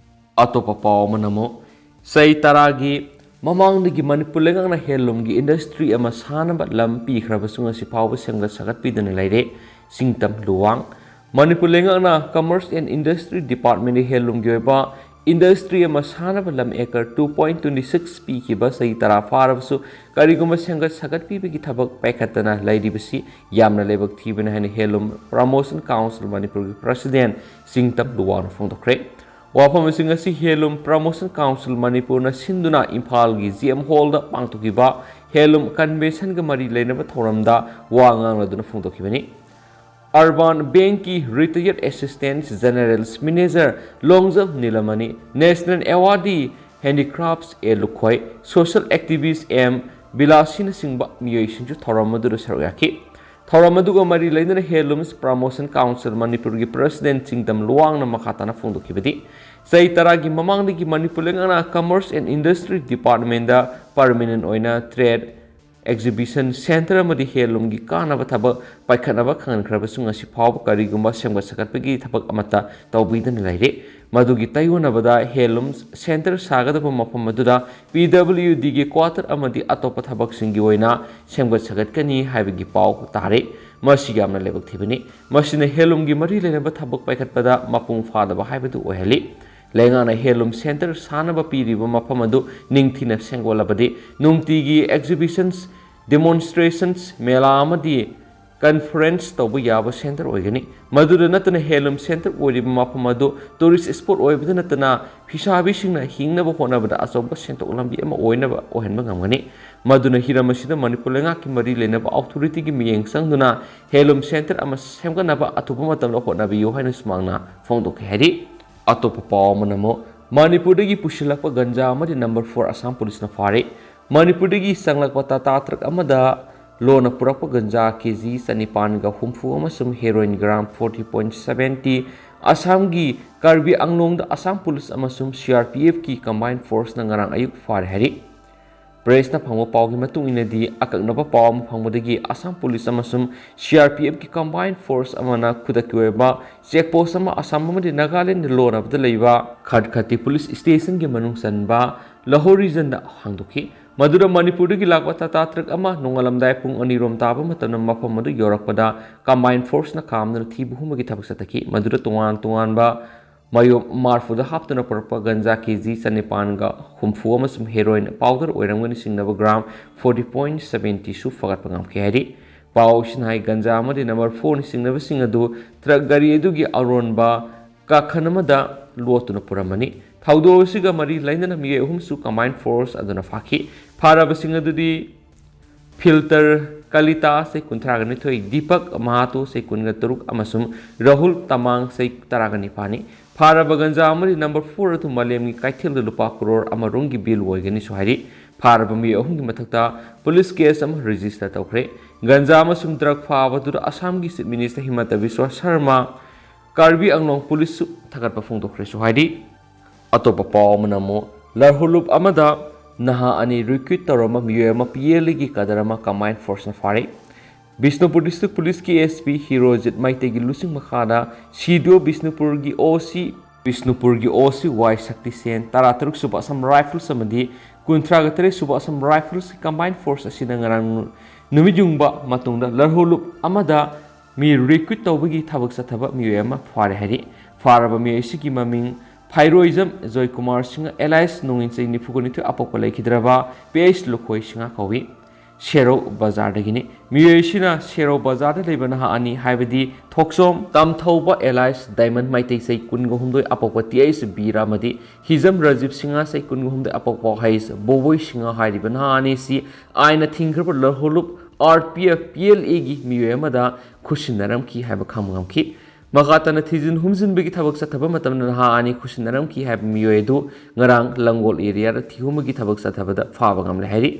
ꯑꯇꯣꯞꯄ ꯄꯥꯎ ꯑꯃꯅ ꯑꯃꯨꯛ, ꯆꯍꯤ ꯇꯔꯥꯒꯤ ꯃꯃꯥꯡꯗꯒꯤ ꯃꯅꯤꯄꯨꯔ ꯂꯩꯉꯥꯛꯅ handloom ꯒꯤ industry ꯑꯃ ꯁꯥꯅꯕ ꯂꯝ ꯄꯤꯈ꯭ꯔꯕꯁꯨ ꯉꯁꯤ ꯐꯥꯎꯕ ꯁꯦꯝꯒꯠ ꯁꯥꯒꯠꯄꯤꯗꯨꯅ ꯂꯩꯔꯦ꯫ ꯁꯤꯡꯇꯝ ꯂꯨꯋꯥꯡ꯫ ꯃꯅꯤꯄꯨꯔ ꯂꯩꯉꯥꯛꯅ Commerce and Industry Department ꯀꯤ handloom ꯒꯤ ꯑꯣꯏꯕ ꯏꯟꯗꯁꯇ꯭ꯔꯤ ꯑꯃ ꯁꯥꯅꯕ ꯂꯝ acre two point twenty six ꯄꯤꯈꯤꯕ ꯆꯍꯤ ꯇꯔꯥ ꯐꯥꯔꯕꯁꯨ ꯀꯔꯤꯒꯨꯝꯕ ꯁꯦꯝꯒꯠ ꯁꯥꯒꯠꯄꯤꯕꯒꯤ ꯊꯕꯛ ꯄꯥꯏꯈꯠꯇꯅ ꯂꯩꯔꯤꯕꯁꯤ ꯌꯥꯝꯅ ꯂꯥꯏꯕꯛ ꯊꯤꯕꯅꯤ ꯍꯥꯏꯅ ꯍꯦꯟꯂꯨꯝ ꯄ꯭ꯔꯃꯣꯁꯟ ꯀꯥꯎꯟꯁꯤꯜ ꯃꯅꯤꯄꯨꯔꯒꯤ ꯄ꯭ꯔꯁꯤꯗꯦꯟ ꯆꯤꯡꯇꯝ ꯂꯨꯋꯥꯡꯅ ꯐꯣꯡꯗꯣꯛꯈ꯭ꯔꯦ꯫ ꯋꯥꯐꯝꯁꯤꯡ ꯑꯁꯤ ꯍꯦꯟꯂꯨꯝ ꯄ꯭ꯔꯃꯣꯁꯟ ꯀꯥꯎꯟꯁꯤꯜ ꯃꯅꯤꯄꯨꯔꯅ ꯁꯤꯟꯗꯨꯅ ꯏꯝꯐꯥꯜꯒꯤ ꯖꯤ ꯑꯦꯝ ꯍꯣꯜꯗ ꯄꯥꯡꯊꯣꯛꯈꯤꯕ ꯍꯦꯟꯂꯨꯝ ꯀꯟꯚꯦꯟꯁꯟꯒ ꯃꯔꯤ ꯂꯩꯅꯕ ꯊꯧꯔꯝꯗ ꯋꯥ ꯉꯥꯡꯂꯗꯨꯅ ꯐꯣꯡꯗꯣꯛꯈꯤꯕꯅꯤ꯫ ꯑꯔꯕꯥꯟ ꯕꯦꯡꯀꯤ ꯔꯤꯇꯥꯌꯔꯗ assistant general manager Longjam ꯅꯤꯂꯃꯅꯤ, national ꯑꯦꯋꯥꯔꯗꯤ ꯍꯦꯟꯗꯤꯀ꯭ꯔꯥꯐꯠꯁ ꯑꯦ ꯂꯨꯈꯣꯏ, ꯁꯣꯁꯤꯌꯦꯜ ꯑꯦꯛꯇꯤꯚꯤꯁ꯭ꯠ ꯑꯦꯝ ꯕꯤꯂꯥꯁꯤꯅꯆꯤꯡꯕ ꯃꯤꯑꯣꯏꯁꯤꯡꯁꯨ ꯊꯧꯔꯝ ꯑꯗꯨꯗ ꯁꯔꯨꯛ ꯌꯥꯈꯤ꯫ ꯊꯧꯔꯝ ꯑꯗꯨꯒ ꯃꯔꯤ ꯂꯩꯅꯅ ꯍꯦꯟꯂꯨꯝꯁ ꯄ꯭ꯔꯃꯣꯁꯟ ꯀꯥꯎꯟꯁꯤꯜ ꯃꯅꯤꯄꯨꯔꯒꯤ ꯄ꯭ꯔꯁꯤꯗꯦꯟꯠ ꯆꯤꯡꯇꯝ ꯂꯨꯋꯥꯡꯅ ꯃꯈꯥ ꯇꯥꯅ ꯐꯣꯡꯗꯣꯛꯈꯤꯕꯗꯤ, ꯆꯍꯤ ꯇꯔꯥꯒꯤ ꯃꯃꯥꯡꯗꯒꯤ ꯃꯅꯤꯄꯨꯔ ꯂꯩꯉꯥꯛꯅ ꯀꯃꯔꯁ ꯑꯦꯟ ꯏꯟꯗꯁꯇ꯭ꯔꯤ ꯗꯤꯄꯥꯔꯠꯃꯦꯟꯗ ꯄꯔꯃꯤꯅꯦꯟꯠ ꯑꯣꯏꯅ ꯇ꯭ꯔꯦꯗ ꯑꯦꯛꯖꯤꯕꯤꯁꯟ ꯁꯦꯟꯇꯔ ꯑꯃꯗꯤ ꯍꯦꯟꯂꯨꯝꯒꯤ ꯀꯥꯟꯅꯕ ꯊꯕꯛ ꯄꯥꯏꯈꯠꯅꯕ ꯈꯪꯍꯟꯈ꯭ꯔꯕꯁꯨ ꯉꯁꯤ ꯐꯥꯎꯕ ꯀꯔꯤꯒꯨꯝꯕ ꯁꯦꯝꯒꯠ ꯁꯥꯒꯠꯄꯒꯤ ꯊꯕꯛ ꯑꯃꯠꯇ ꯇꯧꯕꯤꯗꯅ ꯂꯩꯔꯤ꯫ ꯃꯗꯨꯒꯤ ꯇꯩꯑꯣꯟꯅꯕꯗ ꯍꯦꯟꯂꯨꯝ ꯁꯦꯟꯇꯔ ꯁꯥꯒꯗꯕ ꯃꯐꯝ ꯑꯗꯨꯗ ꯄꯤ ꯗꯕ꯭ꯂꯤꯎ ꯗꯤꯒꯤ ꯀ꯭ꯋꯥꯇꯔ ꯑꯃꯗꯤ ꯑꯇꯣꯞꯄ ꯊꯕꯛꯁꯤꯡꯒꯤ ꯑꯣꯏꯅ ꯁꯦꯝꯒꯠ ꯁꯥꯒꯠꯀꯅꯤ ꯍꯥꯏꯕꯒꯤ ꯄꯥꯎ ꯇꯥꯔꯤ꯫ ꯃꯁꯤ ꯌꯥꯝꯅ ꯂꯥꯏꯕꯛ ꯊꯤꯕꯅꯤ꯫ ꯃꯁꯤꯅ ꯍꯦꯟꯂꯨꯝꯒꯤ ꯃꯔꯤ ꯂꯩꯅꯕ ꯊꯕꯛ ꯄꯥꯏꯈꯠꯄꯗ ꯃꯄꯨꯡ ꯐꯥꯗꯕ ꯍꯥꯏꯕꯗꯨ ꯑꯣꯏꯍꯜꯂꯤ꯫ ꯂꯩꯉꯥꯛꯅ ꯍꯦꯟꯂꯨꯝ ꯁꯦꯟꯇꯔ ꯁꯥꯅꯕ ꯄꯤꯔꯤꯕ ꯃꯐꯝ ꯑꯗꯨ ꯅꯤꯡꯊꯤꯅ ꯁꯦꯡꯒꯠꯂꯕꯗꯤ ꯅꯨꯡꯇꯤꯒꯤ ꯑꯦꯛꯖꯤꯕꯤꯁꯟꯁ, ꯗꯦꯃꯣꯟꯁꯇ꯭ꯔꯦꯁꯟꯁ, ꯃꯦꯂꯥ ꯑꯃꯗꯤ ꯀꯟꯐꯔꯦꯟꯁ ꯇꯧꯕ ꯌꯥꯕ ꯁꯦꯟꯇꯔ ꯑꯣꯏꯒꯅꯤ꯫ ꯃꯗꯨꯗ ꯅꯠꯇꯅ ꯍꯦꯟꯂꯨꯝ ꯁꯦꯟꯇꯔ ꯑꯣꯏꯔꯤꯕ ꯃꯐꯝ ꯑꯗꯨ ꯇꯨꯔꯤꯁ ꯁ꯭ꯄꯣꯠ ꯑꯣꯏꯕꯗ ꯅꯠꯇꯅ ꯐꯤꯁꯥꯕꯤꯁꯤꯡꯅ ꯍꯤꯡꯅꯕ ꯍꯣꯠꯅꯕꯗ ꯑꯆꯧꯕ ꯁꯦꯟꯊꯣꯛ ꯂꯝꯕꯤ ꯑꯃ ꯑꯣꯏꯅꯕ ꯑꯣꯏꯍꯟꯕ ꯉꯝꯒꯅꯤ꯫ ꯃꯗꯨꯅ ꯍꯤꯔꯝ ꯑꯁꯤꯗ ꯃꯅꯤꯄꯨꯔ ꯂꯩꯉꯥꯛꯀꯤ ꯃꯔꯤ ꯂꯩꯅꯕ ꯑꯣꯊꯣꯔꯤꯇꯤꯒꯤ ꯃꯤꯠꯌꯦꯡ ꯆꯪꯗꯨꯅ ꯍꯦꯟꯂꯨꯝ ꯁꯦꯟꯇꯔ ꯑꯃ ꯁꯦꯝꯒꯠꯅꯕ ꯑꯊꯨꯕ ꯃꯇꯝꯗ ꯍꯣꯠꯅꯕꯤꯌꯨ ꯍꯥꯏꯅ ꯁꯨꯃꯥꯡꯅ ꯐꯣꯡꯗꯣꯛꯈꯤ ꯍꯥꯏꯔꯤ꯫ ꯑꯇꯣꯞꯄ ꯄꯥꯎ ꯑꯃꯅ ꯑꯃꯨꯛ ꯃꯅꯤꯄꯨꯔꯗꯒꯤ ꯄꯨꯁꯤꯜꯂꯛꯄ ꯒꯟꯖꯥ ꯑꯃꯗꯤ ꯅꯝꯕꯔ ꯐꯣꯔ ꯑꯁꯥꯝ ꯄꯨꯂꯤꯁꯅ ꯐꯥꯔꯦ꯫ ꯃꯅꯤꯄꯨꯔꯗꯒꯤ ꯆꯪꯂꯛꯄ ꯇꯥꯇꯥ ꯇ꯭ꯔꯛ ꯑꯃꯗ ꯂꯣꯟꯅ ꯄꯨꯔꯛꯄ ꯒꯟꯖꯥ ꯀꯦ ꯖꯤ ꯆꯅꯤꯄꯥꯟꯒ ꯍꯨꯝꯐꯨ ꯑꯃꯁꯨꯡ heroine gram forty point seventy ꯑꯁꯥꯝꯒꯤ ꯀꯥꯔꯕꯤ ꯑꯪꯂꯣꯡꯗ ꯑꯁꯥꯝ ꯄꯨꯂꯤꯁ ꯑꯃꯁꯨꯡ ꯁꯤ ꯑꯥꯔ ꯄꯤ ꯑꯦꯐꯀꯤ ꯀꯝꯕꯥꯏꯟ ꯐꯣꯔꯁꯅ ꯉꯔꯥꯡ ꯑꯌꯨꯛ ꯐꯥꯔꯦ ꯍꯥꯏꯔꯤ꯫ ꯄ꯭ꯔꯦꯁꯅ ꯐꯪꯕ ꯄꯥꯎꯒꯤ ꯃꯇꯨꯡ ꯏꯟꯅꯗꯤ, ꯑꯀꯛꯅꯕ ꯄꯥꯎ ꯑꯃ ꯐꯪꯕꯗꯒꯤ ꯑꯁꯥꯝ ꯄꯨꯂꯤꯁ ꯑꯃꯁꯨꯡ ꯁꯤ ꯑꯥꯔ ꯄꯤ ꯑꯦꯐꯀꯤ ꯀꯝꯕꯥꯏꯟ ꯐꯣꯔꯁ ꯑꯃꯅ ꯈꯨꯗꯛꯀꯤ ꯑꯣꯏꯕ ꯆꯦꯛ ꯄꯣꯁ ꯑꯃ ꯑꯁꯥꯝ ꯑꯃꯗꯤ ꯅꯥꯒꯥꯂꯦꯟꯗ ꯂꯣꯟꯅꯕꯗ ꯂꯩꯕ ꯈꯠꯈꯇꯤ ꯄꯨꯂꯤꯁ ꯁ꯭ꯇꯦꯁꯟꯒꯤ ꯃꯅꯨꯡ ꯆꯟꯕ ꯂꯍꯣ ꯔꯤꯖꯟꯗ ꯍꯥꯡꯗꯣꯛꯈꯤ꯫ ꯃꯗꯨꯗ ꯃꯅꯤꯄꯨꯔꯗꯒꯤ ꯂꯥꯛꯄ ꯇꯥꯇꯥ ꯇ꯭ꯔꯛ ꯑꯃ ꯅꯣꯡꯉꯥꯜꯂꯝꯗꯥꯏ ꯄꯨꯡ ꯑꯅꯤꯔꯣꯝ ꯇꯥꯕ ꯃꯇꯝꯗ ꯃꯐꯝ ꯑꯗꯨ ꯌꯧꯔꯛꯄꯗ ꯀꯝꯕꯥꯏꯟ ꯐꯣꯔꯁꯅ ꯈꯥꯝꯗꯨꯅ ꯊꯤꯕ ꯍꯨꯝꯕꯒꯤ ꯊꯕꯛ ꯆꯠꯊꯈꯤ꯫ ꯃꯗꯨꯗ ꯇꯣꯉꯥꯟ ꯇꯣꯉꯥꯟꯕ ꯃꯌꯣꯝ ꯃꯥꯔꯐꯨꯗ ꯍꯥꯞꯇꯨꯅ ꯄꯨꯔꯛꯄ ꯒꯟꯖꯥ ꯀꯦ ꯖꯤ ꯆꯅꯤꯄꯥꯟꯒ ꯍꯨꯝꯐꯨ ꯑꯃꯁꯨꯡ ꯍꯦꯔꯣꯏꯟ ꯄꯥꯎꯗꯔ ꯑꯣꯏꯔꯝꯒꯅꯤ ꯆꯤꯡꯅꯕ ꯒ꯭ꯔꯥꯝ ꯐꯣꯔꯇꯤ ꯄꯣꯏꯟ ꯁꯕꯦꯟꯇꯤꯁꯨ ꯐꯥꯒꯠꯄ ꯉꯝꯈꯤ ꯍꯥꯏꯔꯤ꯫ ꯄꯥꯎꯁꯤꯅ ꯍꯥꯏ, ꯒꯟꯖꯥ ꯑꯃꯗꯤ ꯅꯝꯕꯔ ꯐꯣꯔꯅ ꯆꯤꯡꯅꯕꯁꯤꯡ ꯑꯗꯨ ꯇ꯭ꯔꯛ ꯒꯥꯔꯤ ꯑꯗꯨꯒꯤ ꯑꯔꯣꯟꯕ ꯀꯥꯈꯟ ꯑꯃꯗ ꯂꯣꯠꯇꯨꯅ ꯄꯨꯔꯝꯕꯅꯤ꯫ ꯊꯧꯗꯣꯛ ꯑꯁꯤꯒ ꯃꯔꯤ ꯂꯩꯅꯅ ꯃꯤꯑꯣꯏ ꯑꯍꯨꯝꯁꯨ ꯀꯝꯕꯥꯏꯟ ꯐꯣꯔꯁ ꯑꯗꯨꯅ ꯐꯥꯈꯤ꯫ ꯐꯥꯔꯕꯁꯤꯡ ꯑꯗꯨꯗꯤ ꯐꯤꯜꯇꯔ ꯀꯂꯤꯇꯥ, ꯆꯍꯤ ꯀꯨꯟꯊ꯭ꯔꯥꯒ ꯅꯤꯊꯣꯏ, ꯗꯤꯄꯛ ꯃꯍꯥꯇꯣ, ꯆꯍꯤ ꯀꯨꯟꯒ ꯇꯔꯨꯛ, ꯑꯃꯁꯨꯡ ꯔꯥꯍꯨꯜ ꯇꯃꯥꯡ, ꯆꯍꯤ ꯇꯔꯥꯒ ꯅꯤꯄꯥꯟꯅꯤ꯫ ꯐꯥꯔꯕ ꯒꯟꯖꯥ ꯑꯃꯗꯤ ꯅꯝꯕꯔ ꯐꯣꯔ ꯑꯗꯨ ꯃꯥꯂꯦꯝꯒꯤ ꯀꯩꯊꯦꯜꯗ ꯂꯨꯄꯥ ꯀ꯭ꯔꯣꯔ ꯑꯃ ꯔꯣꯝꯒꯤ ꯚꯦꯂꯨ ꯑꯣꯏꯒꯅꯤꯁꯨ ꯍꯥꯏꯔꯤ꯫ ꯐꯥꯔꯕ ꯃꯤꯑꯣꯏ ꯑꯍꯨꯝꯒꯤ ꯃꯊꯛꯇ ꯄꯨꯂꯤꯁ ꯀꯦꯁ ꯑꯃ ꯔꯦꯖꯤꯁꯇꯔ ꯇꯧꯈ꯭ꯔꯦ꯫ ꯒꯟꯖꯥ ꯑꯃꯁꯨꯡ ꯗ꯭ꯔꯒ ꯐꯥꯕꯗꯨꯗ ꯑꯁꯥꯝꯒꯤ ꯆꯤꯐ ꯃꯤꯅꯤꯁꯇꯔ ꯍꯤꯃꯟꯇ ꯕꯤꯁ꯭ꯋ ꯁꯔꯃ, ꯀꯥꯔꯕꯤ ꯑꯪꯂꯣꯡ ꯄꯨꯂꯤꯁꯁꯨ ꯊꯥꯒꯠꯄ ꯐꯣꯡꯗꯣꯛꯈ꯭ꯔꯦꯁꯨ ꯍꯥꯏꯔꯤ꯫ ꯑꯇꯣꯞꯄ ꯄꯥꯎ ꯑꯃꯅ ꯑꯃꯨꯛ ꯂꯔꯍꯨꯂꯨꯞ ꯑꯃꯗ ꯅꯍꯥ ꯑꯅꯤ ꯔꯤꯀ꯭ꯔꯨꯠ ꯇꯧꯔꯝꯕ ꯃꯤꯑꯣꯏ ꯑꯃ ꯄꯤ ꯑꯦꯜ ꯑꯦꯒꯤ ꯀꯥꯗꯔ ꯑꯃ ꯀꯝꯕꯥꯏꯟ ꯐꯣꯔꯁꯅ ꯐꯥꯔꯦ꯫ ꯕꯤꯁꯅꯨꯄꯨꯔ ꯗꯤꯁꯇ꯭ꯔꯤꯛ ꯄꯨꯂꯤꯁꯀꯤ ꯑꯦꯁ ꯄꯤ ꯍꯤꯔꯣꯖꯤꯠ ꯃꯩꯇꯩꯒꯤ ꯂꯨꯆꯤꯡ ꯃꯈꯥꯗ ꯁꯤ ꯗꯤ ꯑꯣ ꯕꯤꯁꯅꯨꯄꯨꯔꯒꯤ ꯑꯣ ꯁꯤ, ꯕꯤꯁꯅꯨꯄꯨꯔꯒꯤ ꯑꯣ ꯁꯤ ꯋꯥꯏ ꯁꯛꯇꯤꯁꯦꯟ, ꯇꯔꯥꯇꯔꯨꯛ ꯁꯨꯕ ꯑꯁꯥꯝ ꯔꯥꯏꯐꯜꯁ ꯑꯃꯗꯤ ꯀꯨꯟꯊ꯭ꯔꯥꯒ ꯇꯔꯦꯠ ꯁꯨꯕ ꯑꯁꯥꯝ ꯔꯥꯏꯐꯜꯁꯀꯤ ꯀꯝꯕꯥꯏꯟ ꯐꯣꯔꯁ ꯑꯁꯤꯅ ꯉꯔꯥꯡ ꯅꯨꯃꯤꯠ ꯌꯨꯡꯕ ꯃꯇꯨꯡꯗ ꯂꯔꯍꯨꯂꯨꯞ ꯑꯃꯗ ꯃꯤ ꯔꯤꯀ꯭ꯔꯨꯠ ꯇꯧꯕꯒꯤ ꯊꯕꯛ ꯆꯠꯊꯕ ꯃꯤꯑꯣꯏ ꯑꯃ ꯐꯥꯔꯦ ꯍꯥꯏꯔꯤ꯫ ꯐꯥꯔꯕ ꯃꯤꯑꯣꯏ ꯑꯁꯤꯒꯤ ꯃꯃꯤꯡ ꯐꯥꯏꯔꯣꯏꯖꯝ ꯖꯣꯏꯀꯨꯃꯥꯔ ꯁꯤꯡꯍ ꯑꯦꯂꯥꯏꯁ ꯅꯣꯡꯏꯟ ꯆꯍꯤ ꯅꯤꯐꯨꯒ ꯅꯤꯊꯣꯏ ꯑꯄꯣꯛꯄ ꯂꯩꯈꯤꯗ꯭ꯔꯕ ꯄꯤ ꯑꯩꯆ ꯂꯨꯈꯣꯏ ꯁꯤꯡꯍ ꯀꯧꯏ꯫ ꯁꯦꯔꯧ ꯕꯖꯥꯔꯗꯒꯤꯅꯤ꯫ ꯃꯤꯑꯣꯏ ꯑꯁꯤꯅ ꯁꯦꯔꯧ ꯕꯖꯥꯔꯗ ꯂꯩꯕ ꯅꯍꯥ ꯑꯅꯤ ꯍꯥꯏꯕꯗꯤ ꯊꯣꯛꯆꯣꯝ ꯇꯝꯊꯧꯕ ꯑꯦꯂꯥꯏꯁ ꯗꯥꯏꯃꯟ ꯃꯩꯇꯩ ꯆꯍꯤ ꯀꯨꯟꯒ ꯍꯨꯝꯗꯣꯏ ꯑꯄꯣꯛꯄ ꯇꯤ ꯑꯩꯆ ꯕꯤꯔ ꯑꯃꯗꯤ ꯍꯤꯖꯝ ꯔꯥꯖꯤꯕ ꯁꯤꯡꯍ ꯆꯍꯤ ꯀꯨꯟꯒ ꯍꯨꯝꯗꯣꯏ ꯑꯄꯣꯛꯄ ꯍꯩꯁ ꯕꯣꯕꯣꯏ ꯁꯤꯡꯍ ꯍꯥꯏꯔꯤꯕ ꯅꯍꯥ ꯑꯅꯤ ꯑꯁꯤ ꯑꯥꯏꯟꯅ ꯊꯤꯡꯈ꯭ꯔꯕ ꯂꯔꯍꯨꯂꯨꯞ R P F P L ꯑꯦꯒꯤ ꯃꯤꯑꯣꯏ ꯑꯃꯗ ꯈꯨꯠꯁꯤꯟꯅꯔꯝꯈꯤ ꯍꯥꯏꯕ ꯈꯪꯕ ꯉꯝꯈꯤ꯫ ꯃꯈꯥ ꯇꯥꯅ ꯊꯤꯖꯤꯟ ꯍꯨꯝꯖꯤꯟꯕꯒꯤ ꯊꯕꯛ ꯆꯠꯊꯕ ꯃꯇꯝꯗ ꯅꯍꯥ ꯑꯅꯤ ꯈꯨꯠꯁꯤꯟꯅꯔꯝꯈꯤ ꯍꯥꯏꯕ ꯃꯤꯑꯣꯏ ꯑꯗꯨ ꯉꯔꯥꯡ ꯂꯪꯒꯣꯜ ꯑꯦꯔꯤꯌꯥꯗ ꯊꯤꯍꯨꯝꯕꯒꯤ ꯊꯕꯛ ꯆꯠꯊꯕꯗ ꯐꯥꯕ ꯉꯝꯂꯦ ꯍꯥꯏꯔꯤ꯫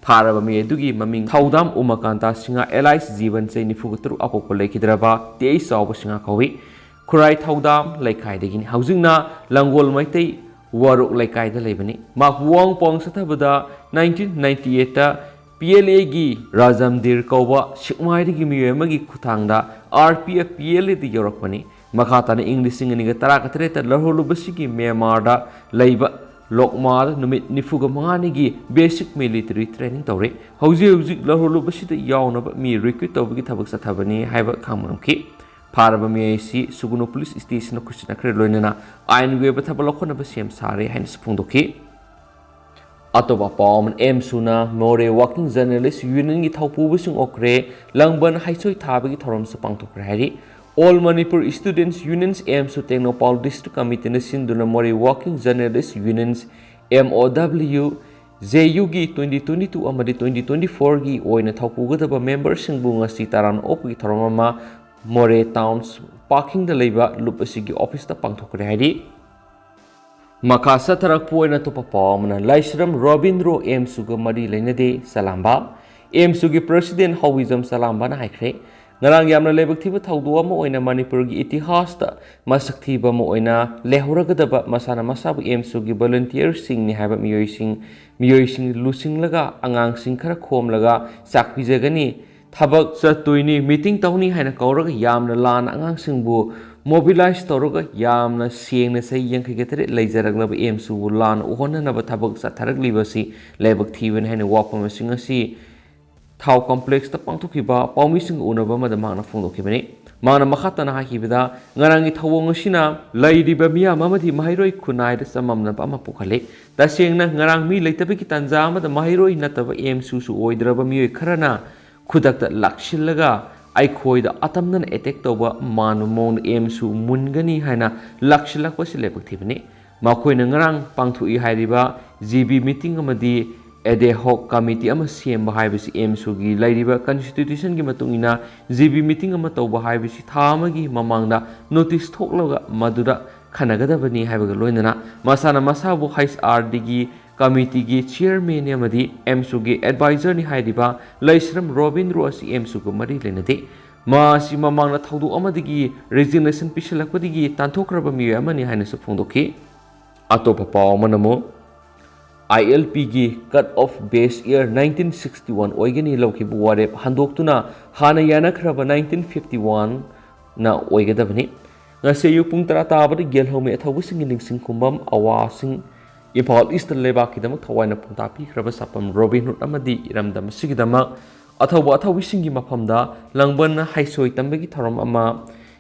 ꯐꯥꯔꯕ ꯃꯤꯑꯣꯏ ꯑꯗꯨꯒꯤ ꯃꯃꯤꯡ ꯊꯧꯗꯥꯝ ꯎꯃꯥꯀꯥꯟꯇ ꯁꯤꯡꯍ ꯑꯦꯂꯥꯏꯁ ꯖꯤꯕꯟ ꯆꯍꯤ ꯅꯤꯐꯨꯒ ꯇꯔꯨꯛ ꯑꯄꯣꯛꯄ ꯂꯩꯈꯤꯗ꯭ꯔꯕ ꯇꯤ ꯑꯩꯆ ꯆꯥꯎꯕ ꯁꯤꯡꯍ ꯀꯧꯏ꯫ ꯈꯨꯔꯥꯏ ꯊꯧꯗꯥꯝ ꯂꯩꯀꯥꯏꯗꯒꯤꯅꯤ꯫ ꯍꯧꯖꯤꯛꯅ ꯂꯪꯒꯣꯜ ꯃꯩꯇꯩ ꯋꯥꯔꯣꯛ ꯂꯩꯀꯥꯏꯗ ꯂꯩꯕꯅꯤ꯫ ꯃꯍꯥꯛ ꯋꯥꯡ ꯄꯥꯎꯡ ꯆꯠꯊꯕꯗ ꯅꯥꯏꯟꯇꯤꯟ ꯅꯥꯏꯟꯇꯤ ꯑꯩꯠꯇ ꯄꯤ ꯑꯦꯜ ꯑꯦꯒꯤ ꯔꯥꯖꯝꯗꯤꯔ ꯀꯧꯕ ꯁꯦꯛꯃꯥꯏꯗꯒꯤ ꯃꯤꯑꯣꯏ ꯑꯃꯒꯤ ꯈꯨꯠꯊꯥꯡꯗ R P F P L ꯑꯦꯗ ꯌꯧꯔꯛꯄꯅꯤ꯫ ꯃꯈꯥ ꯇꯥꯅ ꯏꯪ ꯂꯤꯁꯤꯡ ꯑꯅꯤꯒ ꯇꯔꯥꯒ ꯇꯔꯦꯠꯇ ꯂꯔꯍꯨꯂꯨꯞ ꯑꯁꯤꯒꯤ ꯃ꯭ꯌꯥꯟꯃꯥꯔꯗ ꯂꯩꯕ ꯂꯣꯛꯃꯥꯗ ꯅꯨꯃꯤꯠ ꯅꯤꯐꯨꯒ ꯃꯉꯥꯅꯤꯒꯤ ꯕꯦꯁꯤꯛ ꯃꯤꯂꯤꯇꯔꯤ ꯇ꯭ꯔꯦꯅꯤꯡ ꯇꯧꯔꯤ꯫ ꯍꯧꯖꯤꯛ ꯍꯧꯖꯤꯛ ꯂꯔꯍꯨꯂꯨꯞ ꯑꯁꯤꯗ ꯌꯥꯎꯅꯕ ꯃꯤ ꯔꯤꯀ꯭ꯔꯨꯠ ꯇꯧꯕꯒꯤ ꯊꯕꯛ ꯆꯠꯊꯕꯅꯤ ꯍꯥꯏꯕ ꯈꯪꯕ ꯉꯝꯈꯤ꯫ ꯐꯥꯔꯕ ꯃꯤꯑꯣꯏ ꯑꯁꯤ ꯁꯨꯒꯨꯅꯨ ꯄꯨꯂꯤꯁ ꯁ꯭ꯇꯦꯁꯟꯗ ꯈꯨꯠꯁꯤꯟꯅꯈ꯭ꯔꯦ, ꯂꯣꯏꯅꯅ ꯑꯥꯏꯟꯒꯤ ꯑꯣꯏꯕ ꯊꯕꯛ ꯂꯧꯈꯠꯅꯕ ꯁꯦꯝ ꯁꯥꯔꯦ ꯍꯥꯏꯅꯁꯨ ꯐꯣꯡꯗꯣꯛꯈꯤ꯫ ꯑꯇꯣꯞꯄ ꯄꯥꯎ ꯑꯃꯅ, ꯑꯦꯝꯁꯨꯅ ꯃꯣꯔꯦ ꯋꯥꯔꯀꯤꯡ ꯖꯔꯅꯦꯂꯤꯁ ꯌꯨꯅꯤꯌꯟꯒꯤ ꯊꯧꯄꯨꯕꯁꯤꯡ ꯑꯣꯛꯈ꯭ꯔꯦ, ꯂꯥꯡꯕꯟ ꯍꯩꯁꯣꯏ ꯊꯥꯕꯒꯤ ꯊꯧꯔꯝꯁꯨ ꯄꯥꯡꯊꯣꯛꯈ꯭ꯔꯦ ꯍꯥꯏꯔꯤ꯫ All Manipur Students Unions ꯑꯦꯝꯁꯨ ꯇꯦꯡꯅꯧꯄꯥꯜ ꯗꯤꯁꯇ꯭ꯔꯤꯛ ꯀꯃꯤꯇꯤꯅ ꯁꯤꯟꯗꯨꯅ Moreh working journalists unions, M O W, J U ꯒꯤ twenty twenty two ꯑꯃꯗꯤ twenty twenty four ꯒꯤ ꯑꯣꯏꯅ ꯊꯧꯄꯨꯒꯗꯕ ꯃꯦꯝꯕꯔꯁꯤꯡꯕꯨ ꯉꯁꯤ ꯇꯔꯥꯝꯅ ꯑꯣꯛꯄꯒꯤ ꯊꯧꯔꯝ ꯑꯃ ꯃꯣꯔꯦ ꯇꯥꯎꯟ ꯄꯥꯔꯀꯤꯡꯗ ꯂꯩꯕ ꯂꯨꯞ ꯑꯁꯤꯒꯤ ꯑꯣꯐꯤꯁꯇ ꯄꯥꯡꯊꯣꯛꯈ꯭ꯔꯦ ꯍꯥꯏꯔꯤ꯫ ꯃꯈꯥ ꯆꯠꯊꯔꯛꯄ ꯑꯣꯏꯅ ꯑꯇꯣꯞꯄ ꯄꯥꯎ ꯑꯃꯅ, ꯂꯥꯏꯁ꯭ꯔꯝ ꯔꯣꯕꯤꯟꯗ꯭ꯔꯣ ꯑꯦꯝꯁꯨꯒ ꯃꯔꯤ ꯂꯩꯅꯗꯦ, ꯆꯂꯥꯝꯕ꯫ ꯑꯦꯝꯁꯨꯒꯤ ꯄ꯭ꯔꯁꯤꯗꯦꯟ ꯍꯧꯏꯖꯝ ꯆꯂꯥꯝꯕꯅ ꯍꯥꯏꯈ꯭ꯔꯦ, ꯉꯔꯥꯡ ꯌꯥꯝꯅ ꯂꯥꯏꯕꯛ ꯊꯤꯕ ꯊꯧꯗꯣꯛ ꯑꯃ ꯑꯣꯏꯅ ꯃꯅꯤꯄꯨꯔꯒꯤ ꯏꯇꯤꯍꯥꯁꯇ ꯃꯁꯛ ꯊꯤꯕ ꯑꯃ ꯑꯣꯏꯅ ꯂꯩꯍꯧꯔꯒꯗꯕ ꯃꯁꯥꯅ ꯃꯁꯥꯕꯨ ꯑꯦꯝꯁꯨꯒꯤ ꯚꯣꯂꯨꯟꯇꯤꯌꯔꯁꯤꯡꯅꯤ ꯍꯥꯏꯕ ꯃꯤꯑꯣꯏꯁꯤꯡ, ꯃꯤꯑꯣꯏꯁꯤꯡ ꯂꯨꯆꯤꯡꯂꯒ, ꯑꯉꯥꯡꯁꯤꯡ ꯈꯔ ꯈꯣꯝꯂꯒ ꯆꯥꯛ ꯄꯤꯖꯒꯅꯤ, ꯊꯕꯛ ꯆꯠꯇꯣꯏꯅꯤ, ꯃꯤꯇꯤꯡ ꯇꯧꯅꯤ ꯍꯥꯏꯅ ꯀꯧꯔꯒ ꯌꯥꯝꯅ ꯂꯥꯟꯅ ꯑꯉꯥꯡꯁꯤꯡꯕꯨ ꯃꯣꯕꯤꯂꯥꯏꯖ ꯇꯧꯔꯒ ꯌꯥꯝꯅ ꯁꯦꯡꯅ ꯆꯍꯤ ꯌꯥꯡꯈꯩꯒ ꯇꯔꯦꯠ ꯂꯩꯖꯔꯛꯂꯕ ꯑꯦꯝꯁꯨꯕꯨ ꯂꯥꯟꯅ ꯎꯍꯟꯅꯅꯕ ꯊꯕꯛ ꯆꯠꯊꯔꯛꯂꯤꯕ ꯑꯁꯤ ꯂꯥꯏꯕꯛ ꯊꯤꯕꯅꯤ ꯍꯥꯏꯅ ꯋꯥꯐꯝꯁꯤꯡ ꯑꯁꯤ ꯊꯥꯎ ꯀꯣꯝꯄ꯭ꯂꯦꯛꯁꯇ ꯄꯥꯡꯊꯣꯛꯈꯤꯕ ꯄꯥꯎꯃꯤꯁꯤꯡꯒ ꯎꯅꯕ ꯑꯃꯗ ꯃꯍꯥꯛꯅ ꯐꯣꯡꯗꯣꯛꯈꯤꯕꯅꯤ꯫ ꯃꯍꯥꯛꯅ ꯃꯈꯥ ꯇꯥꯅ ꯍꯥꯏꯈꯤꯕꯗ, ꯉꯔꯥꯡꯒꯤ ꯊꯧꯑꯣꯡ ꯑꯁꯤꯅ ꯂꯩꯔꯤꯕ ꯃꯤꯌꯥꯝ ꯑꯃꯗꯤ ꯃꯍꯩꯔꯣꯏ ꯈꯨꯟꯅꯥꯏꯗ ꯆꯃꯝꯅꯕ ꯑꯃ ꯄꯣꯛꯍꯜꯂꯤ꯫ ꯇꯁꯦꯡꯅ ꯉꯔꯥꯡ ꯃꯤ ꯂꯩꯇꯕꯒꯤ ꯇꯥꯟꯖꯥ ꯑꯃꯗ ꯃꯍꯩꯔꯣꯏ ꯅꯠꯇꯕ ꯑꯦꯝꯁꯨꯁꯨ ꯑꯣꯏꯗ꯭ꯔꯕ ꯃꯤꯑꯣꯏ ꯈꯔꯅ ꯈꯨꯗꯛꯇ ꯂꯥꯛꯁꯤꯜꯂꯒ ꯑꯩꯈꯣꯏꯗ ꯑꯇꯝꯅꯅ ꯑꯦꯇꯦꯛ ꯇꯧꯕ ꯃꯥꯟꯕ ꯃꯑꯣꯡꯗ ꯑꯦꯝꯁꯨ ꯃꯨꯟꯒꯅꯤ ꯍꯥꯏꯅ ꯂꯥꯛꯁꯤꯜꯂꯛꯄꯁꯤ ꯂꯥꯏꯕꯛ ꯊꯤꯕꯅꯤ꯫ ꯃꯈꯣꯏꯅ ꯉꯔꯥꯡ ꯄꯥꯡꯊꯣꯛꯏ ꯍꯥꯏꯔꯤꯕ ꯖꯤ ꯕꯤ ꯃꯤꯇꯤꯡ ꯑꯃꯗꯤ ꯑꯦꯗꯦꯍꯣꯛ ꯀꯃꯤꯇꯤ ꯑꯃ ꯁꯦꯝꯕ ꯍꯥꯏꯕꯁꯤ ꯑꯦꯝꯁꯨꯒꯤ ꯂꯩꯔꯤꯕ ꯀꯟꯁꯇꯤꯇ꯭ꯌꯨꯁꯟꯒꯤ ꯃꯇꯨꯡ ꯏꯟꯅ ꯖꯤ ꯕꯤ ꯃꯤꯇꯤꯡ ꯑꯃ ꯇꯧꯕ ꯍꯥꯏꯕꯁꯤ ꯊꯥ ꯑꯃꯒꯤ ꯃꯃꯥꯡꯗ ꯅꯣꯇꯤꯁ ꯊꯣꯛꯂꯒ ꯃꯗꯨꯗ ꯈꯟꯅꯒꯗꯕꯅꯤ ꯍꯥꯏꯕꯒ ꯂꯣꯏꯅꯅ ꯃꯁꯥꯅ ꯃꯁꯥꯕꯨ ꯍꯩꯆ ꯑꯥꯔ ꯗꯤꯒꯤ ꯀꯃꯤꯇꯤꯒꯤ ꯆꯤꯌꯔꯃꯦꯟ ꯑꯃꯗꯤ ꯑꯦꯝꯁꯨꯒꯤ ꯑꯦꯗꯚꯥꯏꯖꯔꯅꯤ ꯍꯥꯏꯔꯤꯕ ꯂꯩꯁ꯭ꯔꯝ ꯔꯣꯕꯤꯟꯗ꯭ꯔꯣ ꯑꯁꯤ ꯑꯦꯝꯁꯨꯒ ꯃꯔꯤ ꯂꯩꯅꯗꯦ꯫ ꯃꯥ ꯑꯁꯤ ꯃꯃꯥꯡꯗ ꯊꯧꯗꯣꯛ ꯑꯃꯗꯒꯤ ꯔꯤꯖꯤꯒꯅꯦꯁꯟ ꯄꯤꯁꯤꯜꯂꯛꯄꯗꯒꯤ ꯇꯥꯟꯊꯣꯛꯈ꯭ꯔꯕ ꯃꯤꯑꯣꯏ ꯑꯃꯅꯤ ꯍꯥꯏꯅꯁꯨ ꯐꯣꯡꯗꯣꯛꯈꯤ꯫ ꯑꯇꯣꯞꯄ ꯄꯥꯎ ꯑꯃꯅ ꯑꯃꯨꯛ, ꯑꯥꯏ ꯑꯦꯜ ꯄꯤꯒꯤ cut off base year nineteen sixty one ꯑꯣꯏꯒꯅꯤ ꯂꯧꯈꯤꯕ ꯋꯥꯔꯦꯞ ꯍꯟꯗꯣꯛꯇꯨꯅ ꯍꯥꯟꯅ ꯌꯥꯅꯈ꯭ꯔꯕ nineteen fifty one ꯅ ꯑꯣꯏꯒꯗꯕꯅꯤ꯫ ꯉꯁꯤ ꯑꯌꯨꯛ ꯄꯨꯡ ꯇꯔꯥ ꯇꯥꯕꯗ ꯌꯦꯜꯍꯧꯃꯤ ꯑꯊꯧꯕꯁꯤꯡꯒꯤ ꯅꯤꯡꯁꯤꯡ ꯈꯨꯝꯕꯝ ꯑꯋꯥꯁꯤꯡ, ꯏꯝꯐꯥꯜ ꯏꯁꯇ ꯂꯩꯕꯥꯛꯀꯤꯗꯃꯛ ꯊꯋꯥꯏꯅ ꯄꯨꯡꯇꯥ ꯄꯤꯈ꯭ꯔꯕ ꯁꯥꯄꯝ ꯔꯣꯕꯤꯟ ꯍꯨꯗ ꯑꯃꯗꯤ ꯏꯔꯝꯗꯝ ꯑꯁꯤꯒꯤꯗꯃꯛ ꯑꯊꯧꯕ ꯑꯊꯧꯕꯤꯁꯤꯡꯒꯤ ꯃꯐꯝꯗ ꯂꯥꯡꯕꯟ ꯍꯩꯁꯣꯏ ꯇꯝꯕꯒꯤ ꯊꯧꯔꯝ ꯑꯃ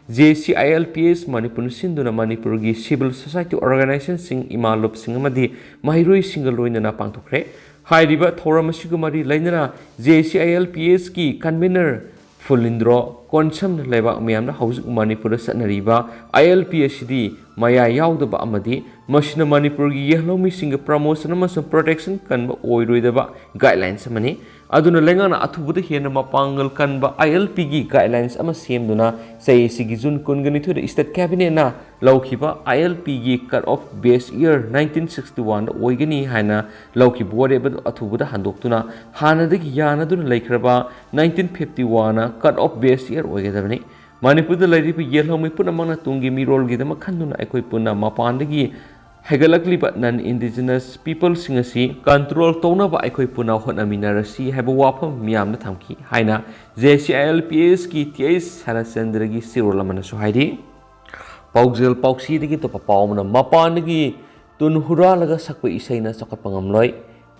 JCILPS ꯃꯅꯤꯄꯨꯔꯅ ꯁꯤꯟꯗꯨꯅ ꯃꯅꯤꯄꯨꯔꯒꯤ civil society organizationꯁꯤꯡ, ꯏꯃꯥ ꯂꯨꯞꯁꯤꯡ ꯑꯃꯗꯤ ꯃꯍꯩꯔꯣꯏꯁꯤꯡꯒ ꯂꯣꯏꯅꯅ ꯄꯥꯡꯊꯣꯛꯈ꯭ꯔꯦ꯫ ꯍꯥꯏꯔꯤꯕ ꯊꯧꯔꯝ ꯑꯁꯤꯒ ꯃꯔꯤ ꯂꯩꯅꯅ JCILPSꯀꯤ convener ꯐꯨꯂꯤꯟꯗ꯭ꯔꯣ ꯀꯣꯟꯁꯝꯅ ꯂꯩꯕꯥꯛ ꯃꯤꯌꯥꯝꯅ ꯍꯧꯖꯤꯛ ꯃꯅꯤꯄꯨꯔꯗ ꯆꯠꯅꯔꯤꯕ ILP ꯑꯁꯤꯗꯤ ꯃꯌꯥ ꯌꯥꯎꯗꯕ ꯑꯃꯗꯤ ꯃꯁꯤꯅ ꯃꯅꯤꯄꯨꯔꯒꯤ ꯌꯦꯜꯍꯧꯃꯤꯁꯤꯡꯒꯤ promotion ꯑꯃꯁꯨꯡ protection ꯀꯟꯕ ꯑꯣꯏꯔꯣꯏꯗꯕ guidelines ꯑꯃꯅꯤ꯫ ꯑꯗꯨꯅ ꯂꯩꯉꯥꯛꯅ ꯑꯊꯨꯕꯗ ꯍꯦꯟꯅ ꯃꯄꯥꯡꯒꯜ ꯀꯟꯕ ILPꯒꯤ guidelines ꯑꯃ ꯁꯦꯝꯗꯨꯅ ꯆꯍꯤ ꯑꯁꯤꯒꯤ ꯖꯨꯟ ꯀꯨꯟꯒ ꯅꯤꯊꯣꯏꯗ state cabinetꯅ ꯂꯧꯈꯤꯕ ILPꯒꯤ cut off base year nineteen sixty oneꯗ ꯑꯣꯏꯒꯅꯤ ꯍꯥꯏꯅ ꯂꯧꯈꯤꯕ ꯋꯥꯔꯦꯞ ꯑꯗꯨ ꯑꯊꯨꯕꯗ ꯍꯟꯗꯣꯛꯇꯨꯅ ꯍꯥꯟꯅꯗꯒꯤ ꯌꯥꯅꯗꯨꯅ ꯂꯩꯈ꯭ꯔꯕ nineteen fifty oneꯅ cut off base year ꯑꯣꯏꯒꯗꯕꯅꯤ꯫ ꯃꯅꯤꯄꯨꯔꯗ ꯂꯩꯔꯤꯕ ꯌꯦꯜꯍꯧꯃꯤ ꯄꯨꯝꯅꯃꯛꯅ ꯇꯨꯡꯒꯤ ꯃꯤꯔꯣꯜꯒꯤꯗꯃꯛ ꯈꯟꯗꯨꯅ ꯑꯩꯈꯣꯏ ꯄꯨꯟꯅ ꯃꯄꯥꯟꯗꯒꯤ ꯍꯦꯟꯒꯠꯂꯛꯂꯤꯕ non indigenous peopleꯁꯤꯡ ꯑꯁꯤ control ꯇꯧꯅꯕ ꯑꯩꯈꯣꯏ ꯄꯨꯟꯅ ꯍꯣꯠꯅꯃꯤꯟꯅꯔꯁꯤ ꯍꯥꯏꯕ ꯋꯥꯐꯝ ꯃꯤꯌꯥꯝꯗ ꯊꯝꯈꯤ ꯍꯥꯏꯅ JCILPSꯀꯤ Th ꯁꯔꯠꯆꯟꯗ꯭ꯔꯒꯤ ꯆꯦꯔꯣꯜ ꯑꯃꯅꯁꯨ ꯍꯥꯏꯔꯤ꯫ ꯄꯥꯎꯖꯦꯜ ꯄꯥꯎꯆꯦꯗꯒꯤ ꯑꯇꯣꯞꯄ ꯄꯥꯎ ꯑꯃꯅ, ꯃꯄꯥꯟꯗꯒꯤ ꯇꯨꯟ ꯍꯨꯔꯥꯜꯂꯒ ꯁꯛꯄ ꯏꯁꯩꯅ ꯆꯥꯎꯈꯠꯄ ꯉꯝꯂꯣꯏ,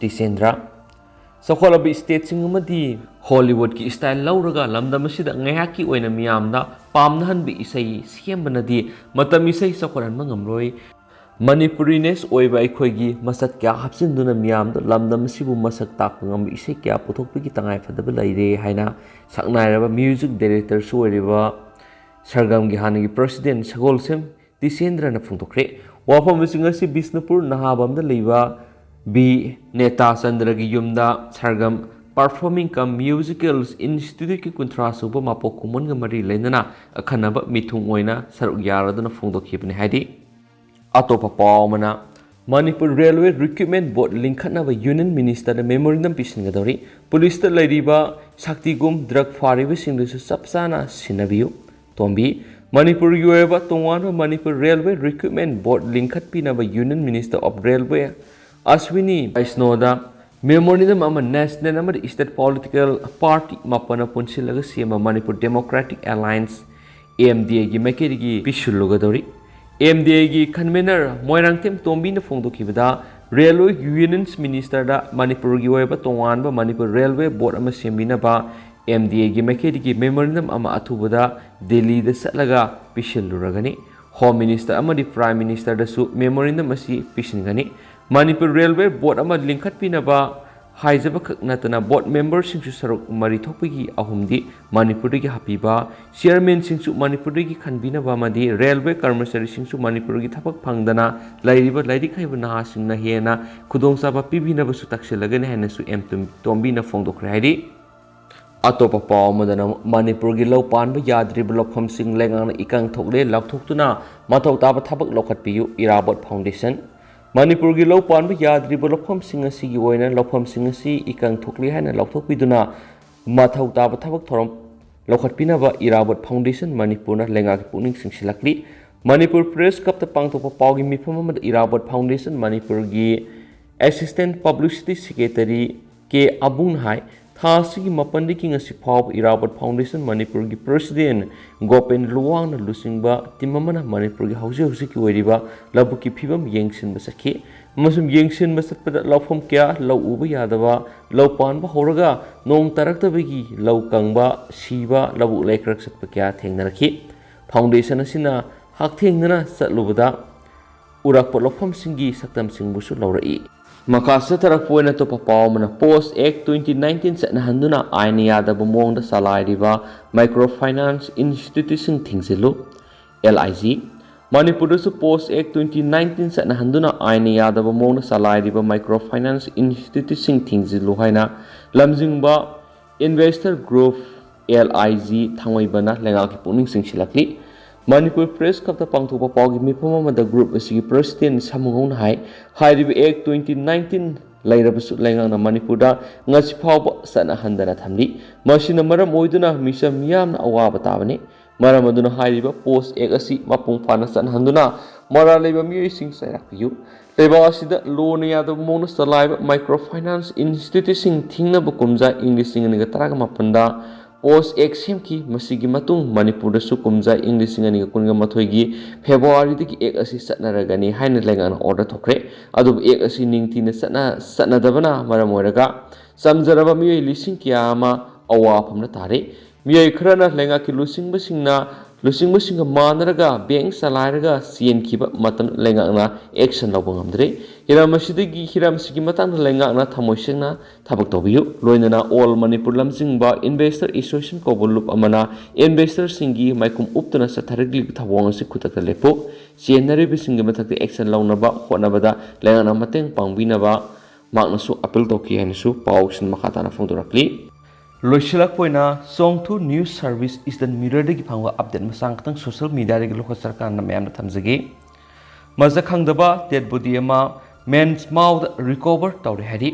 ꯇꯤꯁꯦꯟꯗ꯭ꯔ꯫ ꯆꯥꯎꯈꯠꯂꯕ stateꯁꯤꯡ ꯑꯃꯗꯤ Hollywoodꯀꯤ style ꯂꯧꯔꯒ ꯂꯝꯗꯝ ꯑꯁꯤꯗ ꯉꯥꯏꯍꯥꯛꯀꯤ ꯑꯣꯏꯅ ꯃꯤꯌꯥꯝꯗ ꯄꯥꯝꯅꯍꯟꯕ ꯏꯁꯩ ꯁꯦꯝꯕꯅꯗꯤ ꯃꯇꯝ ꯏꯁꯩ ꯆꯥꯎꯈꯠꯍꯟꯕ ꯉꯝꯂꯣꯏ꯫ Manipurinates ꯑꯣꯏꯕ ꯑꯩꯈꯣꯏꯒꯤ ꯃꯁꯛ ꯀꯌꯥ ꯍꯥꯞꯆꯤꯟꯗꯨꯅ ꯃꯤꯌꯥꯝꯗ ꯂꯝꯗꯝ ꯑꯁꯤꯕꯨ ꯃꯁꯛ ꯇꯥꯛꯄ ꯉꯝꯕ ꯏꯁꯩ ꯀꯌꯥ ꯄꯨꯊꯣꯛꯄꯒꯤ ꯇꯉꯥꯏꯐꯗꯕ ꯂꯩꯔꯦ ꯍꯥꯏꯅ ꯁꯛꯅꯥꯏꯔꯕ music directorꯁꯨ ꯑꯣꯏꯔꯤꯕ ꯁꯔꯒꯝꯒꯤ ꯍꯥꯟꯅꯒꯤ president ꯁꯒꯣꯜꯁꯦꯝ ꯇꯤꯁꯦꯟꯗ꯭ꯔꯅ ꯐꯣꯡꯗꯣꯛꯈ꯭ꯔꯦ꯫ ꯋꯥꯐꯝꯁꯤꯡ ꯑꯁꯤ ꯕꯤꯁꯅꯨꯄꯨꯔ ꯅꯍꯥꯕꯝꯗ ꯂꯩꯕ ꯕꯤ ꯅꯦꯇꯥꯆꯟꯗ꯭ꯔꯒꯤ ꯌꯨꯝꯗ ꯁꯔꯒꯝ Performing cum Musical Instituteꯀꯤ ꯀꯨꯟꯊ꯭ꯔꯥ ꯁꯨꯕ ꯃꯄꯣꯛ ꯀꯨꯝꯑꯣꯟꯒ ꯃꯔꯤ ꯂꯩꯅꯅ ꯑꯈꯟꯅꯕ ꯃꯤꯊꯨꯡ ꯑꯣꯏꯅ ꯁꯔꯨꯛ ꯌꯥꯔꯗꯨꯅ ꯐꯣꯡꯗꯣꯛꯈꯤꯕꯅꯤ ꯍꯥꯏꯗꯤ꯫ ꯑꯇꯣꯞꯄ ꯄꯥꯎ ꯑꯃꯅ, Manipur Railway Recruitment Board ꯂꯤꯡꯈꯠꯅꯕ Union Ministerꯗ memorandum ꯄꯤꯁꯤꯟꯒꯗꯧꯔꯤ꯫ ꯄꯨꯂꯤꯁꯇ ꯂꯩꯔꯤꯕ ꯁꯛꯇꯤꯒꯨꯝ drug ꯐꯥꯔꯤꯕꯁꯤꯡꯗꯨꯁꯨ ꯆꯞ ꯆꯥꯅ ꯁꯤꯟꯅꯕꯤꯌꯨ꯫ ꯇꯣꯝꯕꯤ, ꯃꯅꯤꯄꯨꯔꯒꯤ ꯑꯣꯏꯕ ꯇꯣꯉꯥꯟꯕ Manipur Railway Recruitment Board ꯂꯤꯡꯈꯠꯄꯤꯅꯕ Union Minister of Railway Aswini ꯕꯩꯁꯅꯣꯗ memorandum ꯑꯃ national ꯑꯃꯗꯤ state political party ꯃꯥꯄꯟꯅ ꯄꯨꯟꯁꯤꯜꯂꯒ ꯁꯦꯝꯕ Manipur Democratic Alliance, MDAꯒꯤ ꯃꯥꯏꯀꯩꯗꯒꯤ ꯄꯤꯁꯤꯜꯂꯨꯒꯗꯧꯔꯤ꯫ MDAꯒꯤ convener ꯃꯣꯏꯔꯥꯡꯊꯦꯝ ꯇꯣꯝꯕꯤꯅ ꯐꯣꯡꯗꯣꯛꯈꯤꯕꯗ, Railway Unions Ministerꯗ ꯃꯅꯤꯄꯨꯔꯒꯤ ꯑꯣꯏꯕ ꯇꯣꯉꯥꯟꯕ ꯃꯅꯤꯄꯨꯔ Railway Board ꯑꯃ ꯁꯦꯝꯕꯤꯅꯕ ꯑꯦꯝ ꯗꯤ ꯑꯦꯒꯤ ꯃꯥꯏꯀꯩꯗꯒꯤ ꯃꯦꯃꯣꯔꯦꯟꯗꯝ ꯑꯃ ꯑꯊꯨꯕꯗ ꯗꯦꯜꯂꯤꯗ ꯆꯠꯂꯒ ꯄꯤꯁꯤꯜꯂꯨꯔꯒꯅꯤ꯫ ꯍꯣꯝ ꯃꯤꯅꯤꯁꯇꯔ ꯑꯃꯗꯤ ꯄ꯭ꯔꯥꯏꯝ ꯃꯤꯅꯤꯁꯇꯔꯗꯁꯨ ꯃꯦꯃꯣꯔꯦꯟꯗꯝ ꯑꯁꯤ ꯄꯤꯁꯤꯟꯒꯅꯤ꯫ ꯃꯅꯤꯄꯨꯔ ꯔꯦꯜꯋꯦ ꯕꯣꯔꯗ ꯑꯃ ꯂꯤꯡꯈꯠꯄꯤꯅꯕ ꯍꯥꯏꯖꯕꯈꯛ ꯅꯠꯇꯅ ꯕꯣꯔꯗ ꯃꯦꯝꯕꯔꯁꯤꯡꯁꯨ ꯁꯔꯨꯛ ꯃꯔꯤ ꯊꯣꯛꯄꯒꯤ ꯑꯍꯨꯝꯗꯤ ꯃꯅꯤꯄꯨꯔꯗꯒꯤ ꯍꯥꯞꯄꯤꯕ, ꯆꯤꯌꯔꯃꯦꯟꯁꯤꯡꯁꯨ ꯃꯅꯤꯄꯨꯔꯗꯒꯤ ꯈꯟꯕꯤꯅꯕ ꯑꯃꯗꯤ ꯔꯦꯜꯋꯦ ꯀꯔꯃꯆꯥꯔꯤꯁꯤꯡꯁꯨ ꯃꯅꯤꯄꯨꯔꯒꯤ ꯊꯕꯛ ꯐꯪꯗꯅ ꯂꯩꯔꯤꯕ ꯂꯥꯏꯔꯤꯛ ꯍꯩꯕ ꯅꯍꯥꯁꯤꯡꯅ ꯍꯦꯟꯅ ꯈꯨꯗꯣꯡꯆꯥꯕ ꯄꯤꯕꯤꯅꯕꯁꯨ ꯇꯛꯁꯤꯜꯂꯒꯅꯤ ꯍꯥꯏꯅꯁꯨ ꯑꯦꯝ ꯇꯣꯝ-, ꯇꯣꯝꯕꯤꯅ ꯐꯣꯡꯗꯣꯛꯈ꯭ꯔꯦ ꯍꯥꯏꯔꯤ꯫ ꯑꯇꯣꯞꯄ ꯄꯥꯎ ꯑꯃꯗꯅ ꯃꯅꯤꯄꯨꯔꯒꯤ ꯂꯧ ꯄꯥꯟꯕ ꯌꯥꯗ꯭ꯔꯤꯕ ꯂꯧꯐꯝꯁꯤꯡ ꯂꯩꯉꯥꯛꯅ ꯏꯀꯪ ꯊꯣꯛꯂꯦ ꯂꯥꯎꯊꯣꯛꯇꯨꯅ ꯃꯊꯧ ꯇꯥꯕ ꯊꯕꯛ ꯂꯧꯈꯠꯄꯤꯌꯨ, ꯏꯔꯥꯕꯣꯠ ꯐꯥꯎꯟꯗꯦꯁꯟ꯫ ꯃꯅꯤꯄꯨꯔꯒꯤ ꯂꯧ ꯄꯥꯟꯕ ꯌꯥꯗ꯭ꯔꯤꯕ ꯂꯧꯐꯝꯁꯤꯡ ꯑꯁꯤꯒꯤ ꯑꯣꯏꯅ ꯂꯧꯐꯝꯁꯤꯡ ꯑꯁꯤ ꯏꯀꯪ ꯊꯣꯛꯂꯤ ꯍꯥꯏꯅ ꯂꯥꯎꯊꯣꯛꯄꯤꯗꯨꯅ ꯃꯊꯧ ꯇꯥꯕ ꯊꯕꯛ ꯊꯧꯔꯝ ꯂꯧꯈꯠꯄꯤꯅꯕ ꯏꯔꯥꯕꯣꯠ ꯐꯥꯎꯟꯗꯦꯁꯟ ꯃꯅꯤꯄꯨꯔꯅ ꯂꯩꯉꯥꯛꯀꯤ ꯄꯨꯛꯅꯤꯡ ꯆꯤꯡꯁꯤꯜꯂꯛꯂꯤ꯫ ꯃꯅꯤꯄꯨꯔ ꯄ꯭ꯔꯦꯁ ꯀ꯭ꯂꯕꯇ ꯄꯥꯡꯊꯣꯛꯄ ꯄꯥꯎꯒꯤ ꯃꯤꯐꯝ ꯑꯃꯗ ꯏꯔꯥꯕꯣꯠ ꯐꯥꯎꯟꯗꯦꯁꯟ ꯃꯅꯤꯄꯨꯔꯒꯤ ꯑꯦꯁꯤꯁꯇꯦꯟ ꯄꯕ꯭ꯂꯤꯁꯤꯇꯤ ꯁꯦꯀ꯭ꯔꯦꯇꯔꯤ ꯀꯦ ꯑꯕꯨꯡꯅ ꯍꯥꯏ, ꯊꯥ ꯑꯁꯤꯒꯤ ꯃꯥꯄꯟꯗꯒꯤ ꯉꯁꯤ ꯐꯥꯎꯕ ꯏꯔꯥꯕꯣꯠ ꯐꯥꯎꯟꯗꯦꯁꯟ ꯃꯅꯤꯄꯨꯔꯒꯤ ꯄ꯭ꯔꯦꯁꯤꯗꯦꯟ ꯒꯣꯄꯦꯟ ꯂꯨꯋꯥꯡꯅ ꯂꯨꯆꯤꯡꯕ ꯇꯤꯝ ꯑꯃꯅ ꯃꯅꯤꯄꯨꯔꯒꯤ ꯍꯧꯖꯤꯛ ꯍꯧꯖꯤꯛꯀꯤ ꯑꯣꯏꯔꯤꯕ ꯂꯧꯕꯨꯛꯀꯤ ꯐꯤꯕꯝ ꯌꯦꯡꯁꯤꯟꯕ ꯆꯠꯈꯤ꯫ ꯑꯃꯁꯨꯡ ꯌꯦꯡꯁꯤꯟꯕ ꯆꯠꯄꯗ ꯂꯧꯐꯝ ꯀꯌꯥ ꯂꯧ ꯎꯕ ꯌꯥꯗꯕ, ꯂꯧ ꯄꯥꯟꯕ ꯍꯧꯔꯒ ꯅꯣꯡ ꯇꯥꯔꯛꯇꯕꯒꯤ ꯂꯧ ꯀꯪꯕ, ꯁꯤꯕ, ꯂꯧꯕꯨꯛ ꯂꯩꯈ꯭ꯔꯛ ꯆꯠꯄ ꯀꯌꯥ ꯊꯦꯡꯅꯔꯛꯈꯤ꯫ ꯐꯥꯎꯟꯗꯦꯁꯟ ꯑꯁꯤꯅ ꯍꯛꯊꯦꯡꯅꯅ ꯆꯠꯂꯨꯕꯗ ꯎꯔꯛꯄ ꯂꯧꯐꯝꯁꯤꯡꯒꯤ ꯁꯛꯇꯝꯁꯤꯡꯕꯨꯁꯨ ꯂꯧꯔꯛꯏ꯫ ꯃꯈꯥ ꯆꯠꯊꯔꯛꯄ ꯑꯣꯏꯅ ꯑꯇꯣꯞꯄ ꯄꯥꯎ ꯑꯃꯅ, ꯄꯣꯁ ꯑꯦꯛ ꯇ꯭ꯋꯦꯟꯇꯤ ꯅꯥꯏꯟꯇꯤꯟ ꯆꯠꯅꯍꯟꯗꯨꯅ ꯑꯥꯏꯟꯅ ꯌꯥꯗꯕ ꯃꯑꯣꯡꯗ ꯆꯂꯥꯏꯔꯤꯕ ꯃꯥꯏꯀ꯭ꯔꯣ ꯐꯥꯏꯅꯥꯟꯁ ꯏꯟꯁꯇꯤꯇ꯭ꯌꯨꯠꯁꯤꯡ ꯊꯤꯡꯖꯤꯜꯂꯨ, ꯑꯦꯜ ꯑꯥꯏ ꯖꯤ꯫ ꯃꯅꯤꯄꯨꯔꯗꯁꯨ ꯄꯣꯁ ꯑꯦꯛ ꯇ꯭ꯋꯦꯟꯇꯤ ꯅꯥꯏꯟꯇꯤꯟ ꯆꯠꯅꯍꯟꯗꯨꯅ ꯑꯥꯏꯟꯅ ꯌꯥꯗꯕ ꯃꯑꯣꯡꯗ ꯆꯂꯥꯏꯔꯤꯕ ꯃꯥꯏꯀ꯭ꯔꯣ ꯐꯥꯏꯅꯥꯟꯁ ꯏꯟꯁꯇꯤꯇ꯭ꯌꯨꯠꯁꯤꯡ ꯊꯤꯡꯖꯤꯜꯂꯨ ꯍꯥꯏꯅ ꯂꯝꯖꯤꯡꯕ ꯏꯟꯚꯦꯁꯇꯔ ꯒ꯭ꯔꯨꯞ, ꯑꯦꯜ ꯑꯥꯏ ꯖꯤ, ꯊꯥꯡꯃꯩꯕꯟꯅ ꯂꯩꯉꯥꯛꯀꯤ ꯄꯨꯛꯅꯤꯡ ꯆꯤꯡꯁꯤꯜꯂꯛꯂꯤ꯫ ꯃꯅꯤꯄꯨꯔ ꯄ꯭ꯔꯦꯁ ꯀ꯭ꯂꯕꯇ ꯄꯥꯡꯊꯣꯛꯄ ꯄꯥꯎꯒꯤ ꯃꯤꯐꯝ ꯑꯃꯗ ꯒ꯭ꯔꯨꯞ ꯑꯁꯤꯒꯤ ꯄ꯭ꯔꯦꯁꯤꯗꯦꯟ ꯁꯥꯃꯨꯉꯧꯅ ꯍꯥꯏ, ꯍꯥꯏꯔꯤꯕ ꯑꯦꯛ ꯇ꯭ꯋꯦꯟꯇꯤ ꯅꯥꯏꯟꯇꯤꯟ ꯂꯩꯔꯕꯁꯨ ꯂꯩꯉꯥꯛꯅ ꯃꯅꯤꯄꯨꯔꯗ ꯉꯁꯤ ꯐꯥꯎꯕ ꯆꯠꯅꯍꯟꯗꯅ ꯊꯝꯂꯤ꯫ ꯃꯁꯤꯅ ꯃꯔꯝ ꯑꯣꯏꯗꯨꯅ ꯃꯤꯆꯝ ꯃꯤꯌꯥꯝꯅ ꯑꯋꯥꯕ ꯇꯥꯕꯅꯤ꯫ ꯃꯔꯝ ꯑꯗꯨꯅ ꯍꯥꯏꯔꯤꯕ ꯄꯣꯁ ꯑꯦꯛ ꯑꯁꯤ ꯃꯄꯨꯡ ꯐꯥꯅ ꯆꯠꯅꯍꯟꯗꯨꯅ ꯃꯔꯥꯜ ꯂꯩꯕ ꯃꯤꯑꯣꯏꯁꯤꯡ ꯆꯩꯔꯥꯛꯄꯤꯌꯨ꯫ ꯂꯩꯕꯥꯛ ꯑꯁꯤꯗ ꯂꯣꯅ ꯌꯥꯗꯕ ꯃꯑꯣꯡꯗ ꯆꯂꯥꯏꯕ ꯃꯥꯏꯀ꯭ꯔꯣ ꯐꯥꯏꯅꯥꯟꯁ ꯏꯟꯁꯇꯤꯇ꯭ꯌꯨꯠꯁꯤꯡ ꯊꯤꯡꯅꯕ ꯀꯨꯝꯖꯥ ꯏꯪ ꯂꯤꯁꯤꯡ ꯑꯅꯤꯒ ꯇꯔꯥꯒ ꯃꯥꯄꯟꯗ ꯄꯣꯁ ꯑꯦꯛ ꯁꯦꯝꯈꯤ꯫ ꯃꯁꯤꯒꯤ ꯃꯇꯨꯡ ꯃꯅꯤꯄꯨꯔꯗꯁꯨ ꯀꯨꯝꯖꯥ ꯏꯪ ꯂꯤꯁꯤꯡ ꯑꯅꯤꯒ ꯀꯨꯟꯒ ꯃꯥꯊꯣꯏꯒꯤ ꯐꯦꯕ꯭ꯔꯨꯋꯥꯔꯤꯗꯒꯤ ꯑꯦꯛ ꯑꯁꯤ ꯆꯠꯅꯔꯒꯅꯤ ꯍꯥꯏꯅ ꯂꯩꯉꯥꯛꯅ ꯑꯣꯔꯗꯔ ꯊꯣꯛꯈ꯭ꯔꯦ꯫ ꯑꯗꯨꯕꯨ ꯑꯦꯛ ꯑꯁꯤ ꯅꯤꯡꯊꯤꯅ ꯆꯠꯅ-, ꯆꯠꯅꯗꯕꯅ ꯃꯔꯝ ꯑꯣꯏꯔꯒ ꯆꯝꯖꯔꯕ ꯃꯤꯑꯣꯏ ꯂꯤꯁꯤꯡ ꯀꯌꯥ ꯑꯃ ꯑꯋꯥꯐꯝꯗ ꯇꯥꯔꯦ꯫ ꯃꯤꯑꯣꯏ ꯈꯔꯅ ꯂꯩꯉꯥꯛꯀꯤ ꯂꯨꯆꯤꯡꯕꯁꯤꯡꯅ ꯂꯨꯆꯤꯡꯕꯁꯤꯡꯒ ꯃꯥꯟꯅꯔꯒ ꯕꯦꯡꯛ ꯆꯂꯥꯏꯔꯒ ꯆꯦꯟꯈꯤꯕ ꯃꯇꯝꯗ ꯂꯩꯉꯥꯛꯅ action ꯂꯧꯕ ꯉꯝꯗ꯭ꯔꯦ꯫ ꯍꯤꯔꯝ ꯑꯁꯤꯗꯒꯤ ꯍꯤꯔꯝ ꯑꯁꯤꯒꯤ ꯃꯇꯥꯡꯗ ꯂꯩꯉꯥꯛꯅ ꯊꯃꯣꯏ ꯁꯦꯡꯅ ꯊꯕꯛ ꯇꯧꯕꯤꯌꯨ꯫ ꯂꯣꯏꯅꯅ All Manipur ꯂꯝꯖꯤꯡꯕ Investor Association ꯀꯧꯕ ꯂꯨꯞ ꯑꯃꯅ investorꯁꯤꯡꯒꯤ ꯃꯥꯏꯈꯨꯝ ꯎꯞꯇꯨꯅ ꯆꯠꯊꯔꯛꯂꯤꯕ ꯊꯧꯑꯣꯡ ꯑꯁꯤ ꯈꯨꯗꯛꯇ ꯂꯦꯞꯄꯨ꯫ ꯆꯦꯟꯅꯔꯤꯕꯁꯤꯡꯒꯤ ꯃꯊꯛꯇ action ꯂꯧꯅꯕ ꯍꯣꯠꯅꯕꯗ ꯂꯩꯉꯥꯛꯅ ꯃꯇꯦꯡ ꯄꯥꯡꯕꯤꯅꯕ ꯃꯍꯥꯛꯅꯁꯨ appeal ꯇꯧꯈꯤ ꯍꯥꯏꯅꯁꯨ ꯄꯥꯎꯁꯤꯡ ꯃꯈꯥ ꯇꯥꯅ ꯐꯣꯡꯗꯣꯔꯛꯂꯤ꯫ ꯂꯣꯏꯁꯤꯜꯂꯛꯄ ꯑꯣꯏꯅ Chongthu News Service Eastern Mirrorꯗꯒꯤ ꯐꯪꯕ update ꯃꯆꯥ ꯈꯛꯇꯪ social mediaꯗꯒꯤ ꯂꯧꯈꯠꯆꯔꯀꯥꯟꯗ ꯃꯌꯥꯝꯗ ꯊꯝꯖꯒꯦ꯫ ꯃꯁꯛ ꯈꯪꯗꯕ dead body ꯑꯃ ꯃꯦꯟꯃꯥꯎꯗ recover ꯇꯧꯔꯦ ꯍꯥꯏꯔꯤ꯫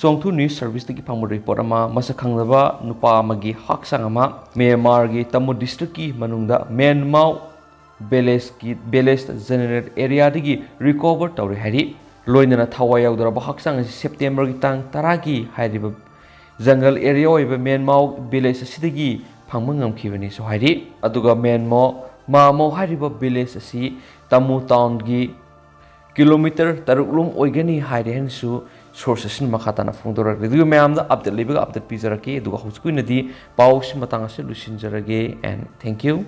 Chongthu News Serviceꯗꯒꯤ ꯐꯪꯕ report ꯑꯃ, ꯃꯁꯛ ꯈꯪꯗꯕ ꯅꯨꯄꯥ ꯑꯃꯒꯤ ꯍꯛꯆꯥꯡ ꯑꯃ ꯃ꯭ꯌꯥꯟꯃꯥꯔꯒꯤ ꯇꯃꯨ districtꯀꯤ ꯃꯅꯨꯡꯗ ꯃꯦꯟꯃꯥꯎ villageꯀꯤ, village general areaꯗꯒꯤ recover ꯇꯧꯔꯦ ꯍꯥꯏꯔꯤ꯫ ꯂꯣꯏꯅꯅ ꯊꯋꯥꯏ ꯌꯥꯎꯗ꯭ꯔꯕ ꯍꯛꯆꯥꯡ ꯑꯁꯤ Septemberꯒꯤ ꯇꯥꯡ ꯇꯔꯥꯒꯤ ꯍꯥꯏꯔꯤꯕ jungle area ꯑꯣꯏꯕ ꯃꯦꯟꯃꯥꯎ village ꯑꯁꯤꯗꯒꯤ ꯐꯪꯕ ꯉꯝꯈꯤꯕꯅꯤꯁꯨ ꯍꯥꯏꯔꯤ꯫ ꯑꯗꯨꯒ ꯃꯦꯟꯃꯣ, ꯃꯥꯃꯣ ꯍꯥꯏꯔꯤꯕ village ꯑꯁꯤ ꯇꯃꯨ townꯒꯤ kilometre ꯇꯔꯨꯛ ꯂꯣꯝ ꯑꯣꯏꯒꯅꯤ ꯍꯥꯏꯔꯦ ꯍꯥꯏꯅꯁꯨ source ꯑꯁꯤꯅ ꯃꯈꯥ ꯇꯥꯅ ꯐꯣꯡꯗꯣꯔꯛꯂꯤ꯫ ꯑꯗꯨꯒ ꯃꯌꯥꯝꯗ update ꯂꯩꯕꯒ update ꯄꯤꯖꯔꯛꯀꯦ꯫ ꯑꯗꯨꯒ ꯍꯧꯖꯤꯛꯀꯤ ꯑꯣꯏꯅꯗꯤ ꯄꯥꯎꯁꯤ ꯃꯇꯥꯡ ꯑꯁꯤ ꯂꯣꯏꯁꯤꯟꯖꯔꯒꯦ, and thank you꯫